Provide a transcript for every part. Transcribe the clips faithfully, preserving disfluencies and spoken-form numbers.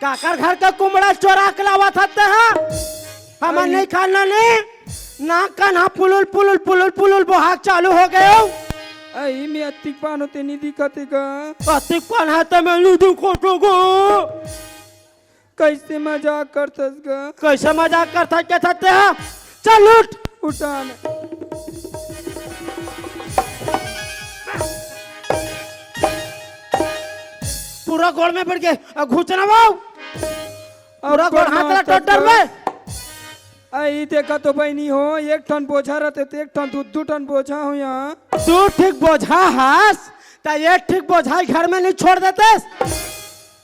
काकर घर के कुमड़ा चोरा के लावत हस ते हा? हमर अई। नहीं खाना नहीं। नाक कान हा पुलुल पुलुल पुलुल पुलुल बोहाक चालू हो गए हो। अई में अतिक पान होते नहीं दिखत हे गा। अतिक पान हा ते में नहीं दिखत हे गा। कैसे मजाक करथस गा? कैसे मजाक करथस के थते हा? चल उठ। उठा ना। पूरा गोड़ में पड़ के, आ, घुसना बाऊ। पूरा अब गोड़ हाथ ला टोट डर में। अई देखा तो बहिनी हो, एक ठन बोझा रहते तो एक ठन, दू, दू ठन बोझा हो यहाँ। दू ठीक बोझा हस, त एक ठीक बोझा घर में नहीं छोड़ देतेस।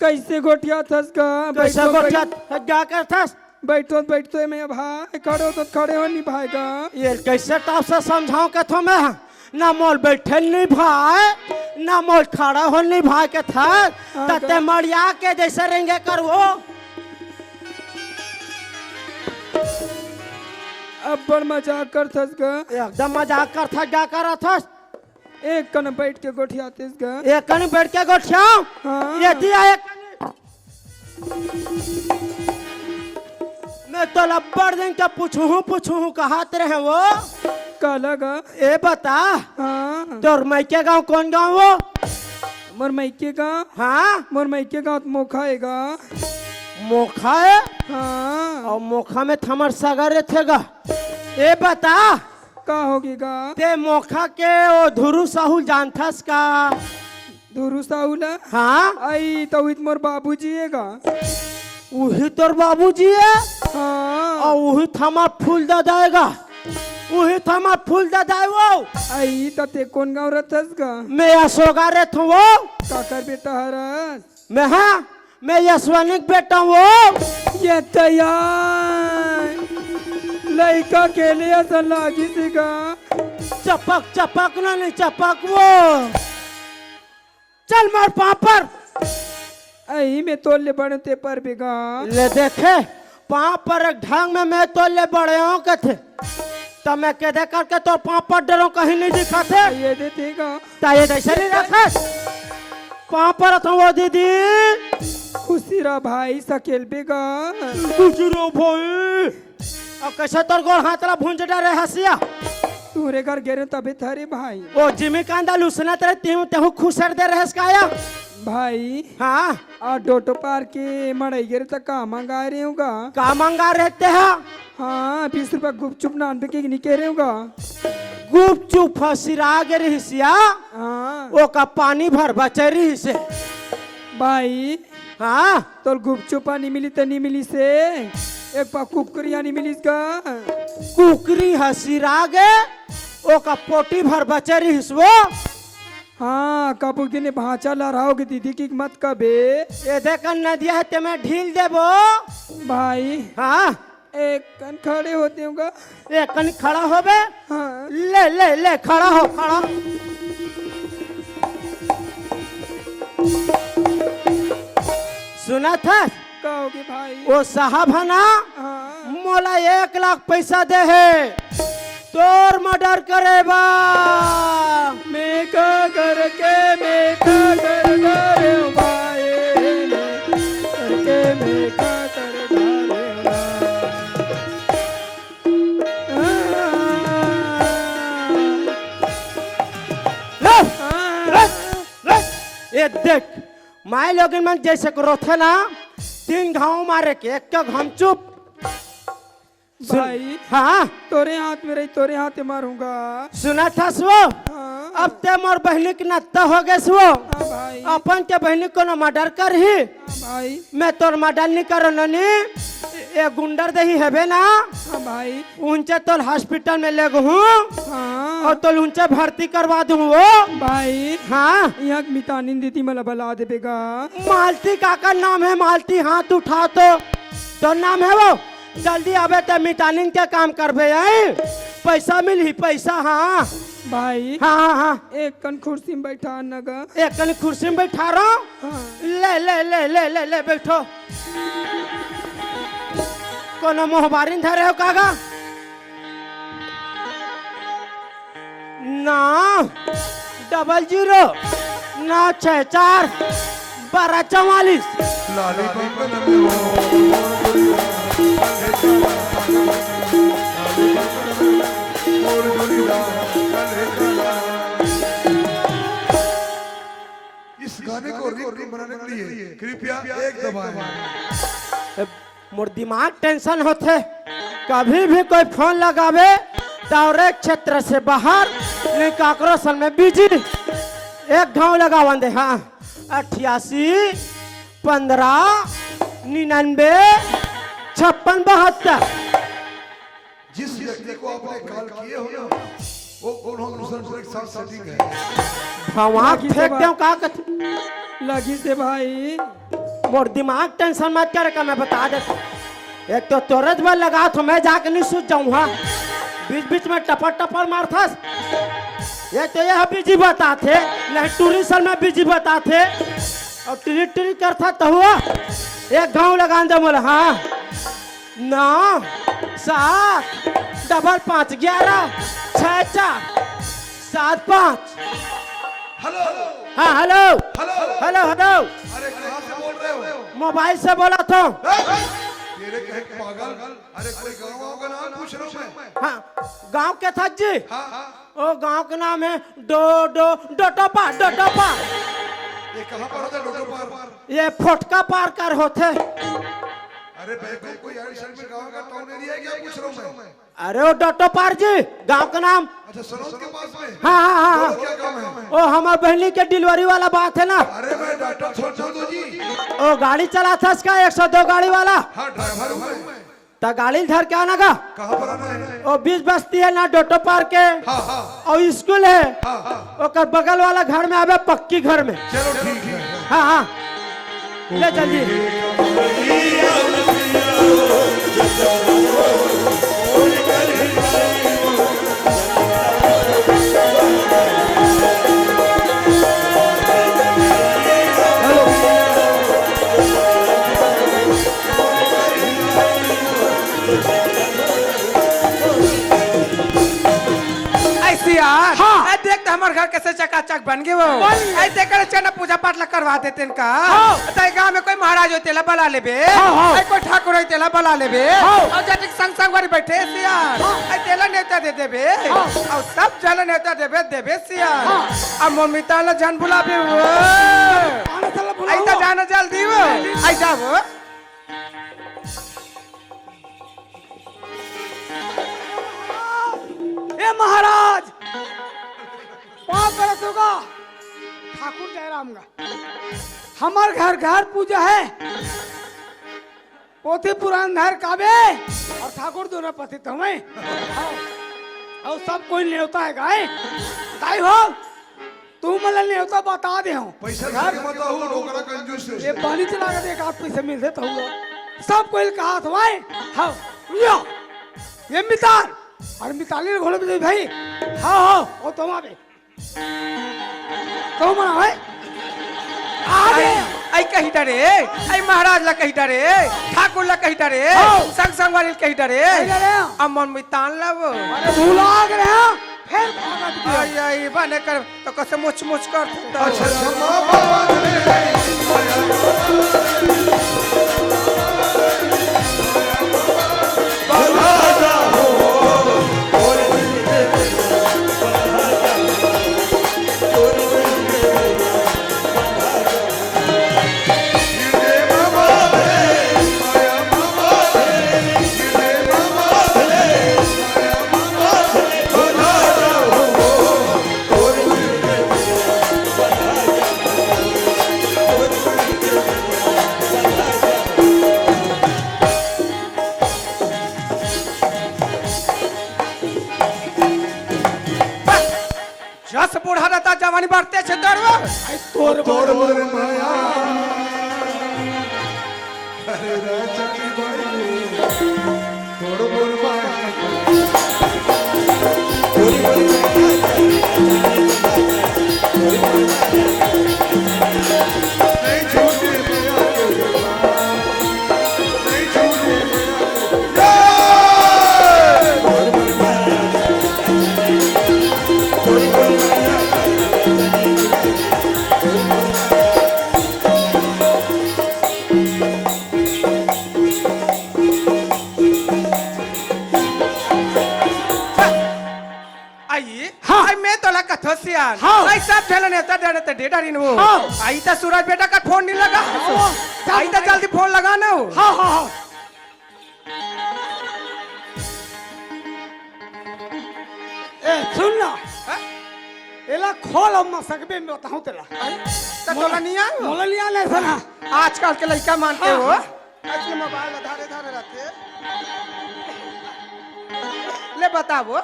कैसे गोठियाथस गा? कैसे बैठो, गोठिया बैठ-, क्या करथस? बैठो, बैठो, मैं भाई, खड़े हो तो खड़े हो नहीं भाई गा। ये कैसे टाप से समझाऊं के थो मैं? ना मोल बैठे नहीं भाई, ना मोल खड़ा हो नहीं भाई के था। हाँ त ते गा। मड़िया के जैसे रेंगे कर वो। अब्बड़ मजाक करथस गा। एकदम मजाक करथस, क्या करथस? एक कन बैठ के गोठियातेस गा। एक कन बैठ के गोठियाओ? हाँ। ये दिया एक कन। मैं तो लब्बड़ दिन के पूछूं, पूछूं, कहत रहे वो। काला गा? ए बता। हाँ। तोर मायके गांव कौन गांव वो? मोर मायके गांव? हाँ। मोर मायके गांव त मोखा हे गा। मोखा हे? हाँ। अउ मोखा में त हमर सगा रहिथे गा। ए बता। का होगे गा? ते मोखा के ओ धुरू साहू ल जानथस का? धुरू साहू ला? हाँ। अई त उही त मोर बाबूजी हे गा। उही तोर बाबूजी हे? हाँ। अउ उही त हमर फूल दादा हे गा। उही त हमर फूल दादा हे वो। अई त ते कोन गांव रहिथस गा? मैं असोगा रहिथों वो। काकर बेटा हरस? मैं, हाँ, मैं यशवनी के बेटा हूँ। ये तैयार लइका के लिए ऐसा लागी सी गा। चपक, चपक ना, नहीं चपक वो। चल मार पाँव पर। अई मैं तोर ले बड़े ते पर बेगा। ले देखे, पाँव पर एक ढंग में मैं तोर ले बड़े हूँ कथे। त मैं केदे करके तोर पाँव पर डरों कहीं नहीं दिखत हे। ये दे देगा। त ये जैसे नहीं रखस। पाँव परत हूँ वो दीदी। खुशी रह भाई, सकेल बेगा। खुशी रह भाई। अब कैसे तोर गोड़ हाथ ला भूंज डरे हसिया? तोरे घर गेरे तबे थरे भाई। ओ जिमी कांदा लुसना तेरे तीन तेहू खुसर दे रहस काया? भाई। हाँ। आ डोटो पार के मड़ई गेरे त का मंगा रहे होगा? का मंगा रहते हैं? हाँ, बीस रुपया गुपचुप नानबे के नहीं कहे रहे होगा? गुपचुप ह सिरा गे रहिस या? हाँ। ओका पानी भर बचे रहिस हे। भाई। हाँ। तोर गुपचुप पानी मिली त नहीं मिली से? एक पा कुकरी नहीं मिलिस का? कुकरी ह सिरा गे, ओका पोटी भर बचे रहिस वो। हाँ, कबू दिन भांचा लड़ाओगे दीदी की मत कबे। ये देख नदिया हे ते मैं ढील देबो। भाई। हाँ। एक कन खड़े होते होगा। एक कन खड़ा होबे। हाँ। ले, ले, ले, खड़ा हो, खड़ा। सुना था? का होगे भाई? वो साहब है ना? हाँ। मोला एक लाख पैसा दे हे। तोर मर्डर करे बा। मैं का करके, मैं का कर डारे भाई, मैं करके, मैं का कर डारे भाई। रे, रे, रे, ये देख, माय लोगन मन जैसे को रोथे ना, तीन घाव मारे के, एक तो घम चुप। सुन, भाई, हाँ। तोरे हाथ में रही, तोरे हाथ में मारूंगा। सुना था सो? हाँ। अब ते मोर बहनी के नत्ता हो गए सो। हाँ भाई। अपन के बहनी कोनो मर्डर कर ही। हाँ भाई। मैं तोर मर्डर नहीं करो ननी। ये गुंडर देही हेबे ना। हाँ भाई। उनचे तोल हॉस्पिटल में ले गहूँ। हाँ। और तोल उनचे भर्ती करवा दूँ वो। भाई। हाँ। यहाँ मितानिन दीदी मला बला देबेगा। मालती काका नाम है, मालती हाथ उठा तो। तो नाम है वो। जल्दी आबे ते मितानिन के काम करबे, हैं? पैसा मिलही, पैसा, हाँ। भाई, हाँ, हाँ, हाँ। एक कन कुर्सी में बैठा न गा। एक कन कुर्सी में बैठा रहो। हाँ। ले, ले, ले, ले, ले, ले, बैठो। कोनो मोहबारिन धरे हो कागा? ना, डबल जीरो, ना, छः चार, बारह चवालीस। इस गाने को ringtone बनाने के लिए कृपया एक दबाएं। ए, मोर दिमाग tension होथे। कभी भी कोई फोन लगावे, दौरे क्षेत्र से बाहर, नहीं काकरो सन में busy। एक घाव लगावन दे, हाँ, अट्ठासी, पन्द्रह, निन्यानवे, छप्पन, बहत्तर। जिस व्यक्ति को आपने कॉल किए हो ना, वो कोनो दूसर के साथ सेटिंग है। भगवान लगी फेंक से देव का कथ-, लगी से भाई। मोर दिमाग tension मत करे का, मैं बता देत हूँ। एक तो तोरत बर लगा तो मैं जाके नहीं सूत जाऊँ, हाँ। बीच बीच में टपर टपर मारथस। ये तो यह busy बताथे, नहीं टूरी सन में busy बताथे। और टिरी टिरी करथा तहुआ। एक घाव लगान दे मोला, हाँ। नौ, सात, डबल पाँच, ग्यारह, छः, चार, सात, पाँच। हेलो। हाँ, हेलो। हेलो। Hello, hello. अरे, कहाँ से बोल रहे हो? मोबाइल से बोला तो। ए, तेरे कहे पागल। अरे, कोई गाँव वाँव का नाम पूछ रहा हूँ मैं। हाँ, गाँव के था जी? हाँ, हाँ। ओ गाँव के नाम है डो-, डो-, डोटोपा, डोटोपा। ये कहाँ पर होता है डोटोपा? ये फोटका पार कर होथे। अरे बेवकूफ, कोई यार इस साइड में गाँव का टाउन एरिया है क्या, पूछ रहा हूँ मैं। अरे वो डोटोपार जी, गाँव का नाम। अच्छा, सनौत के पास में? हाँ, हाँ, हाँ, हाँ। बोलो, क्या काम है? ओ हमार बहनी के डिलीवरी वाला बात है ना। अरे मैं डॉक्टर छोड़ दो जी। ओ गाड़ी चलाथस का एक सौ दो गाड़ी वाला? हाँ, ड्राइवर हूँ मैं। त गाड़ी धर के आना का? कहाँ पर आना है? ओ बीच बस्ती है ना, डोटो पार्क है। हाँ, हाँ। और स्कूल है। हाँ, हाँ। ओकर बगल वाला घर में आवे, पक्की घर में। चलो ठीक है। हाँ, हाँ। ले चल जी। ऐसी यार, हाँ। ए, देख तो हमर घर कैसे चकाचक बन गए वो। बन गए। ए, देख कर चना पूजा पाठ ला करवा देते इनका। हाँ। तो गांव में कोई महाराज होते ला बुला लेबे। हाँ, हाँ। ए, कोई ठाकुर होते ला बुला लेबे। हाँ। और जटिक संग संग वाली बैठे ऐसी यार। हाँ। ए, तेला नेवता दे देबे। हाँ। और सब जल नेवता देबे, देबे सिया। हाँ। अब मम्मी ताला जान बुलाबे वो। आने साला बुलाओ। ऐसा जाना जल्दी वो। जल्दी। ऐसा वो। ए महाराज, पाँव परत होगा ठाकुर जयराम का। हमर घर घर पूजा है, पोथी पुराण धर काबे और ठाकुर दोनों पतित हमें। और सब कोई नेवता है गाय। ताई हो, तू मला नेवता बता दे हूँ। पैसा घर के बताओ, डोकरा कंजूस है। ये पानी चला के देख, आप पैसे मिलते तो हुआ। सब कोई कहा था भाई। हाँ, यो, ये मिताल। और मिताली घोड़े में भाई। हाँ, हाँ, वो तो वहाँ पे। तो मना भाई। आगे। आई, आई कही डरे, आई महाराज ला कही डरे, ठाकुर ला कही डरे, हाँ। संग संग वाली कही डरे। कही डरे। अमन मितान ला वो। अरे भुला गए हैं। फिर भागत गया। आई, आई, बने कर, तो कसे मुछ मुछ कर सकता हो। अच्छा, अच्छा, माँ बाबा ने। जस बूढ़ा रहता, जवानी बढ़ते छे तोर। आई तोर तोर बड़ बड़ माया। अरे राजा की बाई, तोर बड़ माया। नहीं छोटे माया। हाँ। आई सब झेले नेता डरे ते डेटा रिन वो। हाँ। आई त सूरज बेटा का फोन नहीं लगा। हाँ। आई त जल्दी फोन लगा ना वो। हाँ, हाँ, हाँ। ए, सुन ना। हाँ? एला खोल, अब मसकबे में बताऊं तेला। आई, त तोला नहीं आयो? मोला नहीं आने से ना। आजकल के लड़का मानते हाँ, हो? हाँ। आज के मोबाइल धारे धारे रहते। ले बताओ।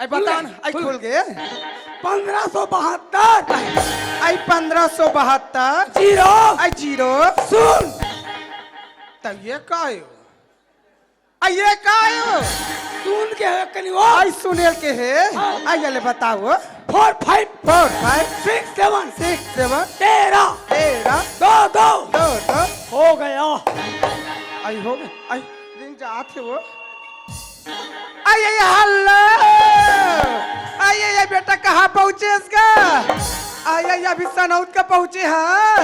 आई बता ना, आई खुल गए। पंद्रह सौ बहत्तर। आई पंद्रह सौ बहत्तर। जीरो। आई जीरो। सुन। त ये का है? आई ये का है? सुन के है कनी वो। आई सुनेल के है। हाँ। आई ये ले बताओ। Four five। Four five। Six seven। Six seven। तेरह। तेरह। दो दो। दो दो। हो गया। आई हो गया। आई रिंग जात है वो। आई, आई, हेलो। आई, आई, आई, बेटा, कहाँ पहुँचे इसका? आई, आई, अभी सनौत का पहुँचे, हाँ।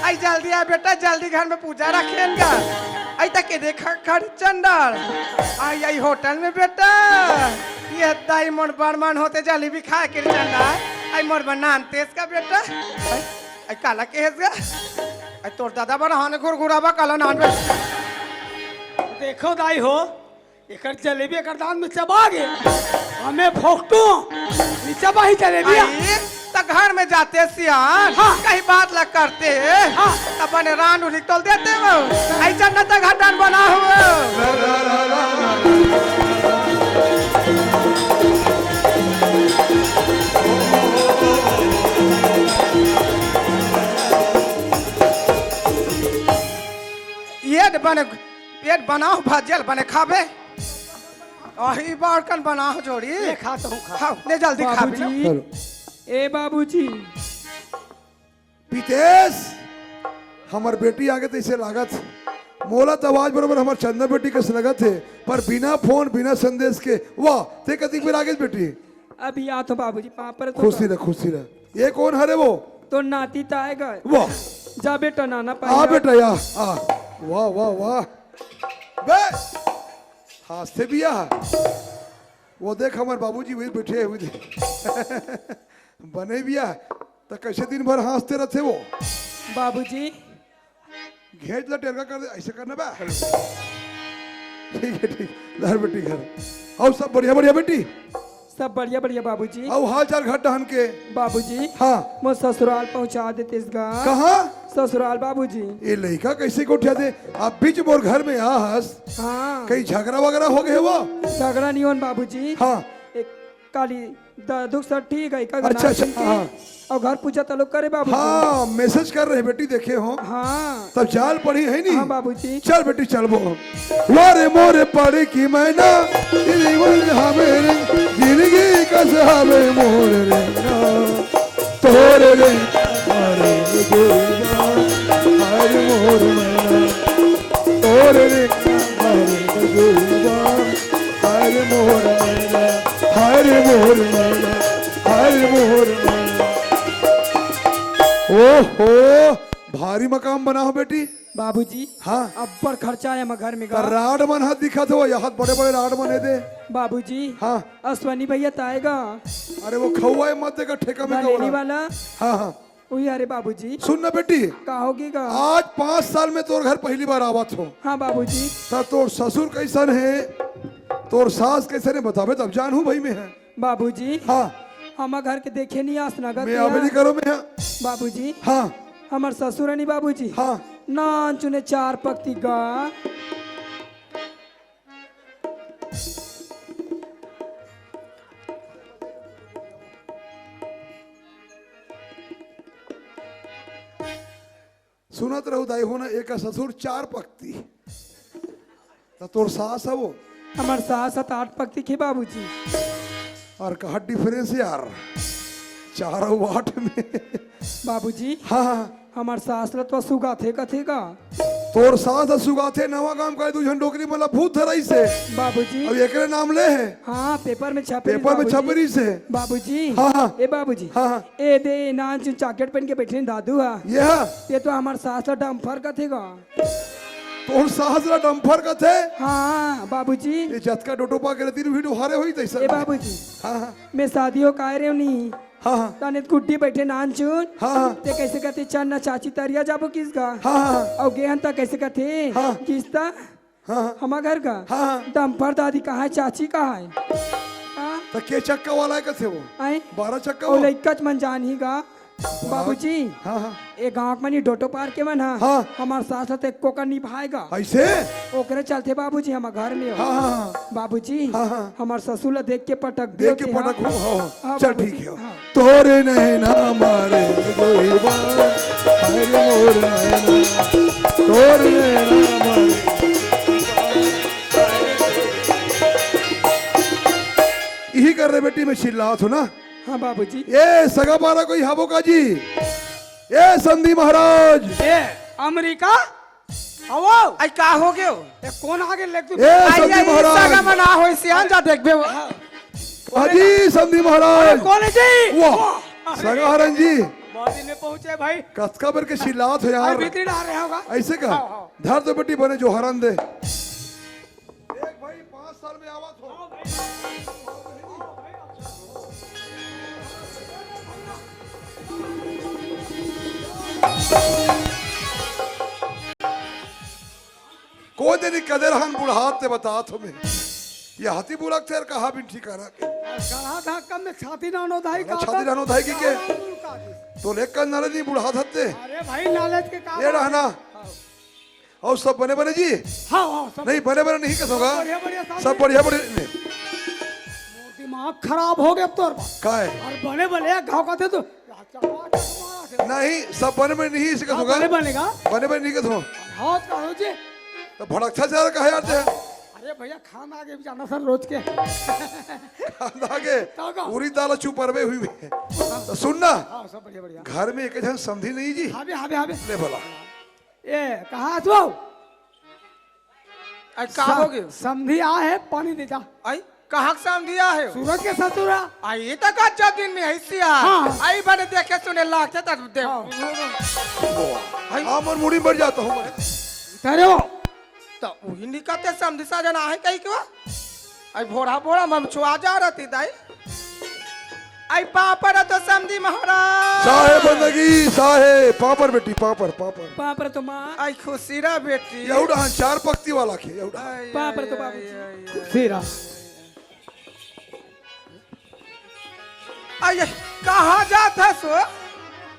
आई, जल्दी आ, बेटा, जल्दी घर में पूजा रखेंगा। आई, तक के देखा खड़ी चंडाल। आई, आई, होटल में, बेटा। ये दाई मोर बरमान होते जलेबी खा के चंडाल। आई, मोर बनान तेज का, बेटा। आई, आई, काला के है इसका? आई, तोर दादा बड़ा हाने घुरघुराबा काला नान, बेटा। देखो दाई हो, एकर जलेबी एकर दांत में चबा गे। हमें फोकटू, नी चबाही जलेबिया। आई, त घर में जाते सियान, हाँ। कहीं बात ला करते, हाँ। त बने रांड उड़ी तोल देते वो। ऐसा न त घटन बना हो। ये त बने पेट बनाओ, भाजल बने खाबे। अही बार कन बनाओ जोड़ी। ले खा तो हूँ, खा। हाँ, ले जल्दी खा भी ना। बाबूजी। चलो। ए बाबूजी। पितेश, हमर बेटी आगे तैसे लागत। मोला त आवाज बरोबर हमर चंदा बेटी कस लगत हे, पर बिना फोन, बिना संदेश के। वाह, ते कतिक बेर आगे बेटी? अभी आ तो बाबूजी, पाँव पर तो खुशी रह, खुशी रह। ये कौन हरे वो? तो नाती ताएगा। वाह। जा बेटा, नाना पाएगा। आ बेटा, या, आ। वाह, वाह, वाह। बे, हंसते भी आ। वो देख, हमर बाबूजी वही बैठे हुए थे। बने भी आ, तो कैसे दिन भर हंसते रहते वो? बाबूजी। घेंच ला टेरका कर दे, ऐसे करना बा। ठीक है, ठीक। लहर बेटी घर। और सब बढ़िया, बढ़िया बेटी? सब बढ़िया, बढ़िया बाबूजी। और हाल चाल घर डहन के? बाबूजी। हाँ। मोर ससुराल पहुंचा देते इस गा। कहाँ? ससुराल बाबूजी। ये लइका कैसे गोठिया दे? आप बीच मोर घर में आ हस। हाँ। कहीं झगड़ा वगैरह हो गए वो? झगड़ा नहीं होन बाबूजी। हाँ। एक काली द-, दुख सर ठीक है, का अच्छा, अच्छा, नाम हाँ। और घर पूछा तलो करे बाबूजी। हाँ, मैसेज कर रहे बेटी, देखे हो। हाँ। तब चाल पड़ी है नी? हाँ बाबूजी। चल बेटी, चल वो। वारे मोरे पड़े की मैना, तेरी वंग हमें रे, जिंदगी कस हमें मोर रे ना। तोरे रे, अरे दुर्गा, हर मोर मैना। तोरे रे, अरे दुर्गा, हर मोर मैना, हर मोर मैना, हर मोर मैना। ओहो, भारी मकाम बना हो बेटी। बाबूजी, हाँ। अब्बड़ खर्चा है हमर घर में त गा। राड मन ह दिखत हो, यहाँ बड़े-बड़े राड मन हे दे। बाबूजी, हाँ। अश्वनी भैया त आएगा। अरे वो खौआ है, मत देगा ठेका में बनेली खौआ। वाला। हाँ, हाँ। उही, अरे बाबूजी। सुन ना बेटी। का होगी गा? आज पाँच साल में तोर घर पहली बार आवत हो। हाँ बाबूजी। त तोर ससुर कैसन है, तोर सास कैसन है, बताबे तब जानहूँ भाई मैं है। बाबूजी। हाँ। हमर घर के देखे नहीं आस लगत मैं है। अबे नहीं करो मैं। बाबूजी। हाँ। हमर ससुर है नहीं बाबूजी। हाँ। नान चुने चार पक्ति गा। सुनत रहू दाई हो ना, एक ससुर चार पक्ति। त तोर सास है वो? हमर सास है त आठ पक्ति के बाबूजी। और कहा डिफरेंस यार, चार और आठ में। बाबूजी। हाँ, हाँ। हमर सास ला तो सुगाथे कथे का। तोर सास ला सुगाथे, नवा गांव का दू झन डोकरी मन ला भूत धराई से। बाबूजी। अब एकरे नाम ले है। हाँ, पेपर में छपरी पेपर में बाबूजी। छपरी से। बाबूजी। हाँ, हाँ। ए बाबूजी। हाँ, हाँ। ए दे, नान चुन चॉकलेट पहन के बैठे हैं दादू हा। ये हा? ये तो हमर सास ला डम्फर कथे का। तोर सास ला डम्फर कथे? हाँ, बाबूजी। ये जतका डोटो पा के रहितिस, उही डोहारे होही तइसन। ए बाबूजी, हाँ, हाँ। मैं शादी हो काय रेव नी। हाँ, हाँ। तने गुड्डी बइठे नानचुन। हाँ, हाँ। ते कइसे कथे, चल ना चाची तरिया जाबो किस गा? हाँ, हाँ, हाँ। अउ गेहन त कइसे कथे? हाँ। किस्ता? हाँ, हाँ। हमर घर का? हाँ, हाँ। डम्फर दादी कहाँ हे, चाची कहाँ हे? हाँ? त के चक्का वाला हे कथे वो? आँय? बारह चक्का अउ वो? लइकाच मन जानही गा। बाबूजी, हाँ, हाँ। ए गाँव के मन ही डोटो पार के मन हा। हाँ। हमर सास ला त एको कन निभाय गा। अइसे? ओकरे चलते बाबूजी हमर घर में हो। हाँ, हाँ, हाँ। बाबूजी, हाँ, हाँ। हमर ससुर ला देख के पटक देख के देते, हाँ। पटक हो, हाँ, हाँ। हाँ, चल, बाबूजी, ठीक हे। हाँ। तोरे नैना मारे गोइबा, हाय रे मोर नैना, तोरे नैना मारे। इही कर रे बेटी, मैं चिल्लात हों ना। हाँ बाबूजी। ए सगा पारा कोई हवो का जी? ए समधी महाराज। A America? हवो। आई का हो गयो? ए कोन आगे लेग तू? ए आई, समधी आई, महाराज। सगा बना होई सियान जा देखबे वो। हाँ जी, समधी महाराज। अरे कोन हे जी? वाह, सगा हरन जी। बहुत दिन में पहुंचे भाई। कतका बेर के चिल्लात हो यार। अरे भीतरी डाल रहे होगा। अइसे का? हाँ, हाँ। धर तो बेटी बने जो हरन दे। देख भाई, पाँच साल में आवत हो। कोई दिन कदे रहन बुढ़ात ते बतात हो मैं। ये हाथी बुलक तेर कहा बिन ठिकाना के। कहा था कम में छाती ना नोधाई अरे का छाती था? ना नोधाई की के? क्या हुआ उनका जी? तो लेकर नरे नहीं बुढ़ात हत्ते। अरे भाई, लालच के काम ये रहना। हाँ। अउ सब बने बने जी? हाँ, हाँ, सब नहीं, बने बने नहीं कथों गा। बढ़िया, बढ़िया, साहब सब जी। बढ़िया, बढ़िया। नहीं। दिमाग खराब हो गया अब तोर। काय? अउ बने बने गाँव का थे तो। नहीं, सब बने बने नहीं, इसे कथों गा। हाँ, बने बने का? बने बने नहीं कथों। हाँ, कहो जी। त भड़कता जा रहा कहे यार ते? अरे भैया, खान आगे भी जाना सर रोज के। खान आगे? तो का? पूरी दाल चुपरवे हुई है। हाँ। तो सुन ना। हाँ, सब बढ़िया, बढ़िया। घर में एक झन समधी नहीं जी? हाँ बे, हाँ बे, हाँ बे। ले भला। ए, कहाँ हस वो? आई, का स-, हो गयो? समधी आ हे, पानी दे जा। आई, कहाँ के समधी आ हे? सूरज के ससुरा। आई, त गजब दिन में अइसे आ। हाँ। आई, बने देखे सुने लागथे त दे। हाँ। आई। हमर मुड़ी मर जाता हूँ मैं। अरे वो। त उही निकलते समधी साजन आ हे कही के वो। आई भोरा भोरा ममछुआ जा रहती दाई। आई पापड़ तो समधी महाराज। साहे बंदगी, साहे। पापड़ बेटी, पापड़, पापड़। पापड़ तो माँ। आई खुशी रह बेटी। एहू डहन चार पक्ति वाला खे, एहू डहन। आई, पापड़ आई, तो आई, बाबूजी। आई, आई। खुशी रह। आई, आई, कहाँ जात हस वो?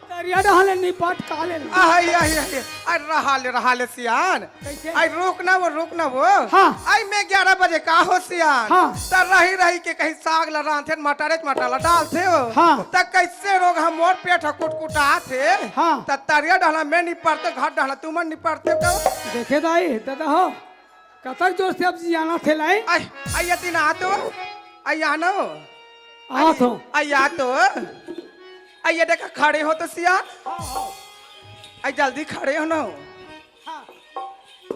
तरिया डहले निपट का ले ले। आई, आई, आई, आई, रहा ले, रहा ले सियान। कैसे? आई, रुक ना वो, रुक ना वो। हाँ। आई, मैं ग्यारह बजे का हो सियान। हाँ। त रही, रही के कहीं साग ला रांधथे, मटर, मटर ला डालथे हो। हाँ। त कैसे रोग हम मोर पेट ह कुटकुटाथे। हाँ। त तरिया डहला मैं निपटते, घर डहला तुमन निपटथे का? देखे दाई, दादा हो, कतक जोर से अब जियाना थे लाई। आई, आई, ये दिन आ तो, आई, आ ना हो। आ तो। आई, आ तो। आई, ये देखा, खड़े हो तो सियान। हाँ, हाँ। आई, जल्दी खड़े हो ना हो। हाँ।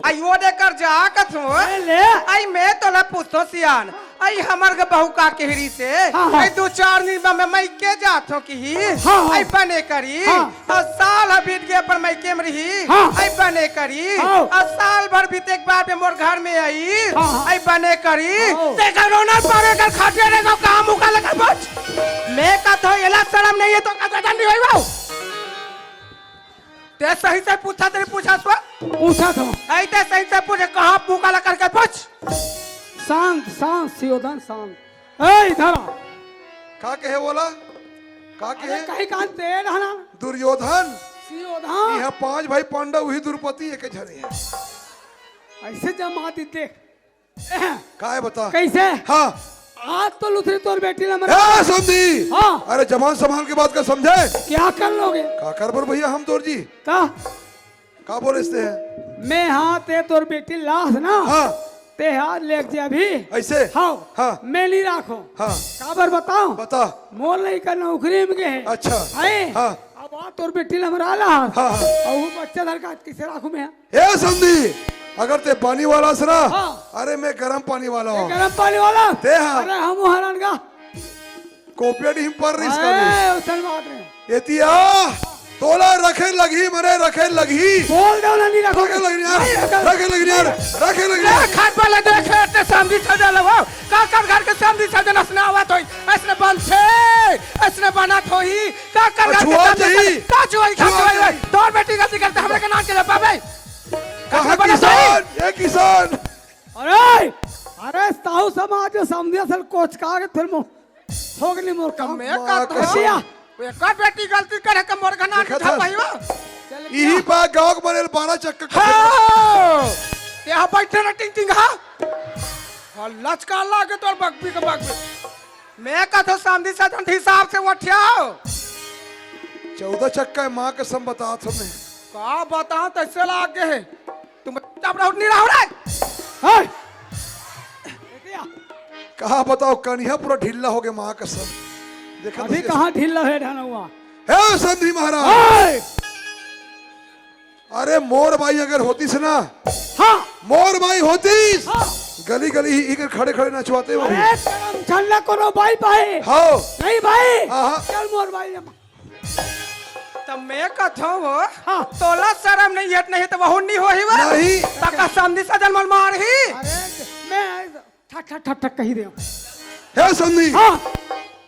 आई, वो देकर जा कथो। ले, ले। आई, मैं तोला पूछतो सियान। आई, हमर के बहू का केहरी से। हाँ, हाँ। आई, दू चार दिन में मैं मइके जात हो किही। हाँ, हाँ। आई, बने करी। हाँ। अउ साल ह बीत गे, अपन मइके म रही। हाँ। आई बने करी। हाँ। अउ साल भर बीते के बाद में मोर घर में आई। हाँ, हाँ। आई बने करी। हाँ। ते करोना परे कर खाटिया रे को काम उका लगा बच। मैं कथो एला शरम नहीं हे तो का गदन नहीं होई बाऊ। ते सही से पूछा, तेरी पूछा सो। पूछा था। आई ते सही से पूछे, कहाँ मुका लगा कर पूछ। शांत, शांत, सियोधन, शांत। ए, इधर आ। का कहे बोला? का अरे कहे? कहीं कान तेल है ना? दुर्योधन। सियोधन। यहाँ पांच भाई पांडव, वही द्रौपदी एक झने है। ऐसे जमा दी देख। काय बता? कैसे? हाँ। आज तो लुथरी तोर बेटी ला मरा। ए, समधी। हाँ। अरे जबान संभाल के बात कर, समझे? क्या कर लोगे? का कर बर भैया हम तोर जी? का? का बोले इसते हैं? मैं हाँ, ते तोर बेटी लाश ना। हाँ। ते हाथ लेके जे अभी। ऐसे? हाँ। हाँ। मैं नहीं राखो। हाँ। काबर बताओ? बता। मोर लइका नौकरी में गए। अच्छा। है? हाँ। अब आ तोर बेटी ला मरा ला। हाँ, हाँ। और वो बच्चा धर का किसे राखू मैं? ए समधी, अगर ते पानी वाला से ना, हाँ। अरे मैं गरम पानी वाला हूँ। गरम पानी वाला? ते हाँ। अरे हम हरान का। कोपिया नहीं पर रही इसका भी। अरे, उसन बात नहीं। एतिया, तोला रखे लगही, मने रखे लगही। बोल दो ना, नहीं रखो। रखे लगही यार, नहीं रखो। रखे लगही यार, रखे लगही यार। देख, हाथ वाला देख, एते समधी सजन हो। का कर घर के समधी सजन असने आवत होई, असने बनथे, असने बनत होई। का कर घर के छुआ समधी जाही। सजन, का छुआई, का छुआ छुआई, जाही। तोर बेटी गलती करथे, हमरे के नाम के ले पाबे। कहाँ असने बनत होई। किसान, ये किसान। अरे, अरे, साहू समाज में समधी असन कोचका के फिर मो-, हो गली मोर काम। मैं का तो कसिया। एकर बेटी गलती करे के मोर घना देखा था। भाई हो। चल इही गया। बा गाँव के बनेल बारह चक्का। हाँ। यहाँ बैठे ना टिंग टिंग, हाँ। हाँ, लचका लागे तोर बकबी के बकबी। मैं कथो समधी सजन हिसाब से उठियाओ। चौदह चक्का है, माँ कसम बतात हमें। का बताओ, तैसे लागे है। तुम चुप रहो, नहीं रहो रे। हे! कहा बताओ, कनिहा पूरा ढीला हो गया, माँ कसम। देखा अभी तो कहाँ ढीला है ढनौआ? हे समधी महाराज। हे! अरे मोर बाई अगर होतीस ना, हाँ। मोर बाई होतीस, हाँ। गली गली ही इकर खड़े खड़े नचवाते वो भी। अरे करम छल्ला कोनो बाई पाए। हाँ। नहीं भाई। हाँ, हाँ। चल मोर बाई जमा। त मैं कथों वो, हाँ। तोला शरम नहीं है, नहीं त वहू नहीं होही वो। नहीं। त का समधी सजन मन मारही? अरे, मैं ठक, ठक, ठक, ठक कही दे। हे समधी, हाँ।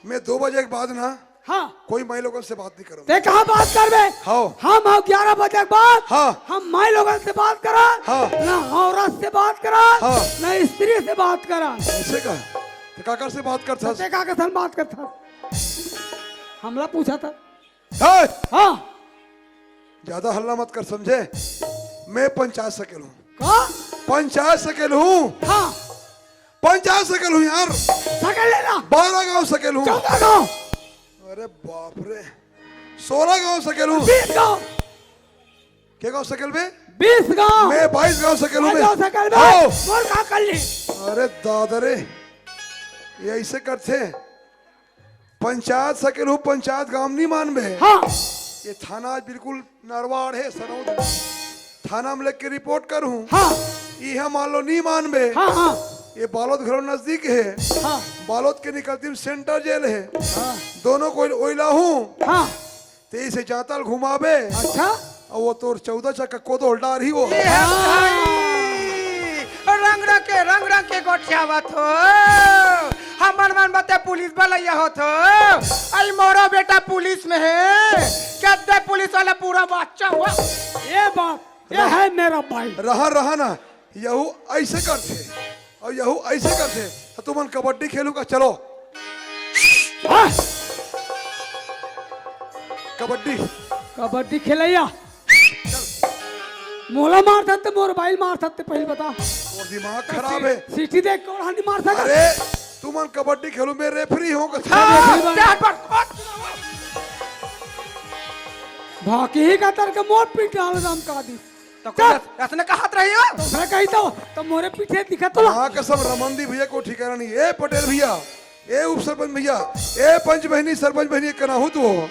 मैं दो बजे के बाद ना हाँ। कोई माई लोगन से बात नहीं करूँगा। ते कहाँ बात करबे? हाँ। हम आओ ग्यारह बजे के बाद, हाँ। हम माई लोगन से बात करा, हाँ। ना औरत से बात करा, हाँ। ना स्त्री से बात करा। ऐसे का? ते काकर से बात करथस? ते काकर से बात करथस? हमला पूछा था। हे! हाँ। ज्यादा हल्ला मत कर, समझे? मैं पंचायत सकेल हूँ। का? पंचायत सकेल हूँ। हाँ। पंचायत सकेल हूँ यार। सकेल लेला। बारह गांव सकेल हूँ। चौदह गांव। अरे बाप रे। सोलह गांव सकेल हूँ। बीस गांव। के गांव सकेल बे? बीस गांव। मैं बाईस गांव सकेल हूँ बे। गांव सकेल बे। आओ। मोर का कर ली? अरे दादा रे, ये ऐसे करथे। पंचायत सकेल हूँ, पंचायत गांव नहीं मानबे। हाँ। ये थाना आज बिल्कुल नरवाड़ है, सनौद। थाना में लेके रिपोर्ट करूँ। हाँ। ये मान लो नहीं मानबे। हाँ, हाँ। ये बालोद घरों नजदीक है। हाँ। बालोद के निकलती में सेंट्रल जेल है। हाँ। दोनों को ओइला हूँ। हाँ। ते इसे जातल घुमाबे। अच्छा। अउ वो तोर चौदह चक्का कोदो डारही वो। ये है भाई, रंग रंग के, रंग रंग के गोठियावत हो। हमन मन बते पुलिस बलैया होत हो। आई मोरो बेटा पुलिस में है। कद्दे पुलिस वाला पूरा बच्चा हुआ। ये बाप, ये रहा। है मेरा भाई। रहा, रहा ना। यहू ऐसे करथे अउ यहू ऐसे करथे। त तुमन कबड्डी खेलू का? चलो। हाँ। कबड्डी। कबड्डी खेलैया। मोला मारथस ते मोर बाई ल मारथस ते पहिली बता। तोर दिमाग खराब है। सीटी देख के ओढ़ा नहीं मार सकत। अरे, तुमन कबड्डी खेलू, मैं रेफरी हूँ। हाँ, रेफरी बन। बाकी ही का तर के मोर पिटाल राम का दी। त चल। कोन अस-, असने कहत रही हो? दूसरा कही तो, त मोरे पीछे दिखत तोला। माँ कसम, रमन दी भैया को ठिकाना नहीं। ए पटेल भैया, ए उप सरपंच भैया, ए पंच बहिनी, सरपंच बहिनी, एक कना हो तू हो।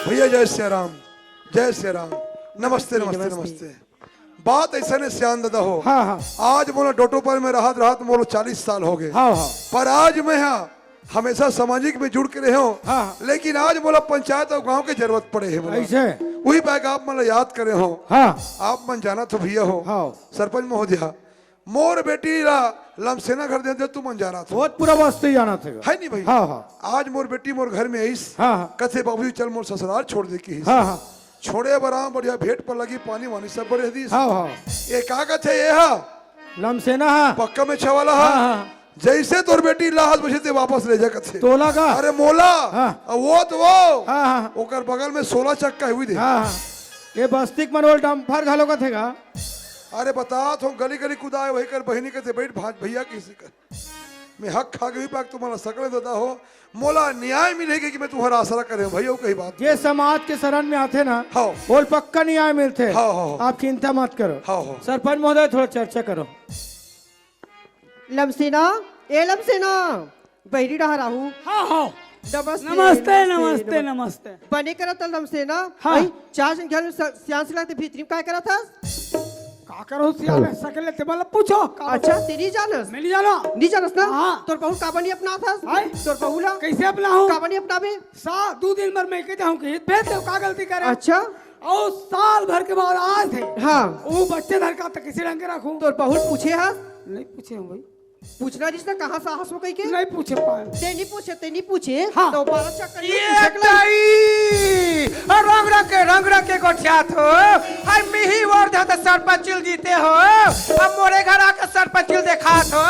भैया जय सिया राम, जय सिया राम। नमस्ते, नमस्ते, नमस्ते। नमस्ते। बात ऐसा ने सियान दादा हो। हाँ, हाँ। आज मोला डोटोपल में रहत रहत मोला चालीस साल हो गए। हाँ, हाँ। पर आज मैं हा हमेशा सामाजिक में जुड़ के रहे हो। हाँ, हाँ। लेकिन आज मोला पंचायत अउ गांव के जरूरत पड़े है मोला। ऐसे? वही बैग आप मन ला याद करे हो। हाँ। आप मन जानत हो भैया हो। हाँ। सरपंच महोदय, मोर बेटी ला लमसेना घर दे दे, तुमन जानत हो। बहुत पूरा बस्ती जानत हे। है नहीं भाई? हाँ, हाँ। आज मोर बेटी मोर घर में आइस। हाँ, हाँ। कथे, "बाबूजी, चल मोर ससुराल छोड़ दे," किहिस। हाँ, हाँ। छोड़े बर आंव, बढ़िया भेंट पर लगी, पानी वानी सब बढ़िया दिस। हाँ, हाँ। ये का कथे ये हा? लमसेना हा। पक्का में छवाला हा। हाँ, हाँ। जैसे तोर बेटी लाहस, वैसे ते वापस ले जा कथे। तोला का? अरे मोला। हाँ। अब वो तो वो। हाँ, हाँ। ओकर बगल में सोलह चक्का हुई दे। हाँ, हाँ। ये बस्तिक मन ओल डंफर घलो कथे का? अरे बतात हो, गली गली कुदाए, वही कर बहिनी कथे, "बैठ भांज भैया किसी कर।" मैं हक खा गई पाक तुम्हारा सकल दादा हो, मोला न्याय मिलेगी कि मैं तुम्हारा आसरा करे हूँ भैया, कही बात। जे समाज के शरण में आथे ना, हाँ। ओल पक्का न्याय मिलथे। हाँ, हाँ, हाँ। आप चिंता मत करो। हाँ, हाँ। सरपंच महोदय, थोड़ा चर्चा करो। लमसीना, ए लमसेना, बहिरी डहर आहू। हाँ, हाँ। नमस्ते, नमस्ते, नमस्ते, नमस्ते। नमस्ते। बने करत हस लमसेना। हाँ। भाई, चार झन घर में स-, सियान सिला ते भीतरी में काय करत हस? का करो सियान, सकले ते मतलब पूछो, का अच्छा, बता? ते नहीं जानस? मैं नहीं जाना। नहीं जानस ना? हाँ। तोर बहू काबर नहीं अपनात हस? हाँ। तोर बहू ला? कैसे अपनाहूँ? काबर नहीं अपनाबे? सा, दू दिन भर मैं के जाहूँ कि भेज दे, का गलती करे? अच्छा। अउ साल भर के बाद आए थे। हाँ। वो बच्चे धर का तक किसी ढंग के रखूँ? तोर बहू पूछे हस? नहीं पूछे हूँ भाई। पूछना जिसने कहाँ साहस हो कही के? नहीं पूछे पाए। ते नहीं पूछे, ते नहीं पूछे। हाँ। तो बारह चक्कर ये पूछे के ताई, और रंग रंग के, रंग रंग के गोठियात हो। आई मिही और जाता सरपंचिल जीते हो। अब मोरे घर आके सरपंचिल देखात हो।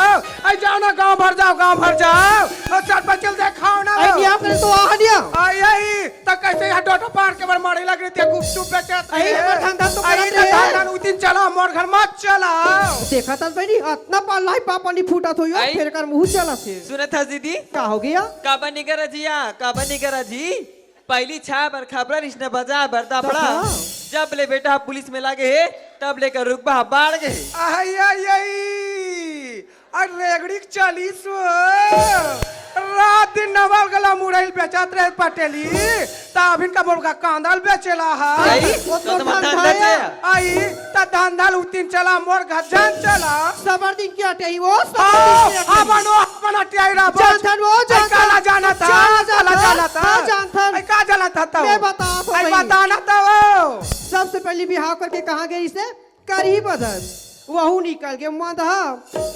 आई जाओ ना, गांव भर जाओ, गांव भर जाओ। और सरपंचिल देखाओ ना। आई निया करे तो आह निया। आई, आई। त कैसे यहाँ डोटो पार के बर मारे लग रही थी, गुपचुप बेचत रहे। अरे, हमर धंधा तो अरे, करत त रहे। धंधा उतिन चला, मोर घर मत चला। देखा त बहिनी, अतना पार लाई पापा नहीं फूटा थो यो, आई। फेर कर मुँह चला थे। सुनत हस दीदी? का हो गया? काबर निकर जिया, काबर निकर जी? पहली छाय बर खबरा रिश्ना बजा बर दफड़ा। दफड़ा। जब ले बेटा पुलिस में लागे हे, तब लेकर रुकबा बाढ़ गए। आई, आई, आई। अरे रेगड़ी के चालीस हो। रात दिन नवल गला मुड़ैल बेचत रहे पटेली, त अभिन का मोर का कांदल बेचेला है। आई, वो तो तो तुम्हार धंधा धंधा है। है। आई, त धंधा उतिन चला, मोर घर जान चला। सबर दिन के अटे ही वो, सबर आओ, दिन के अटे। अपन वो, अपन अटियाई रहा बोल। जानथन वो, आई, जानथन। काला जाना था, चला काला जानथन, जाना था। हाँ, जानथन। आई, का जाना था तब? मैं बता तो आई, भाई। बताना था वो। सबसे पहले बिहाव करके कहाँ गई से? करी बदन, वहू निकल के मंदहा,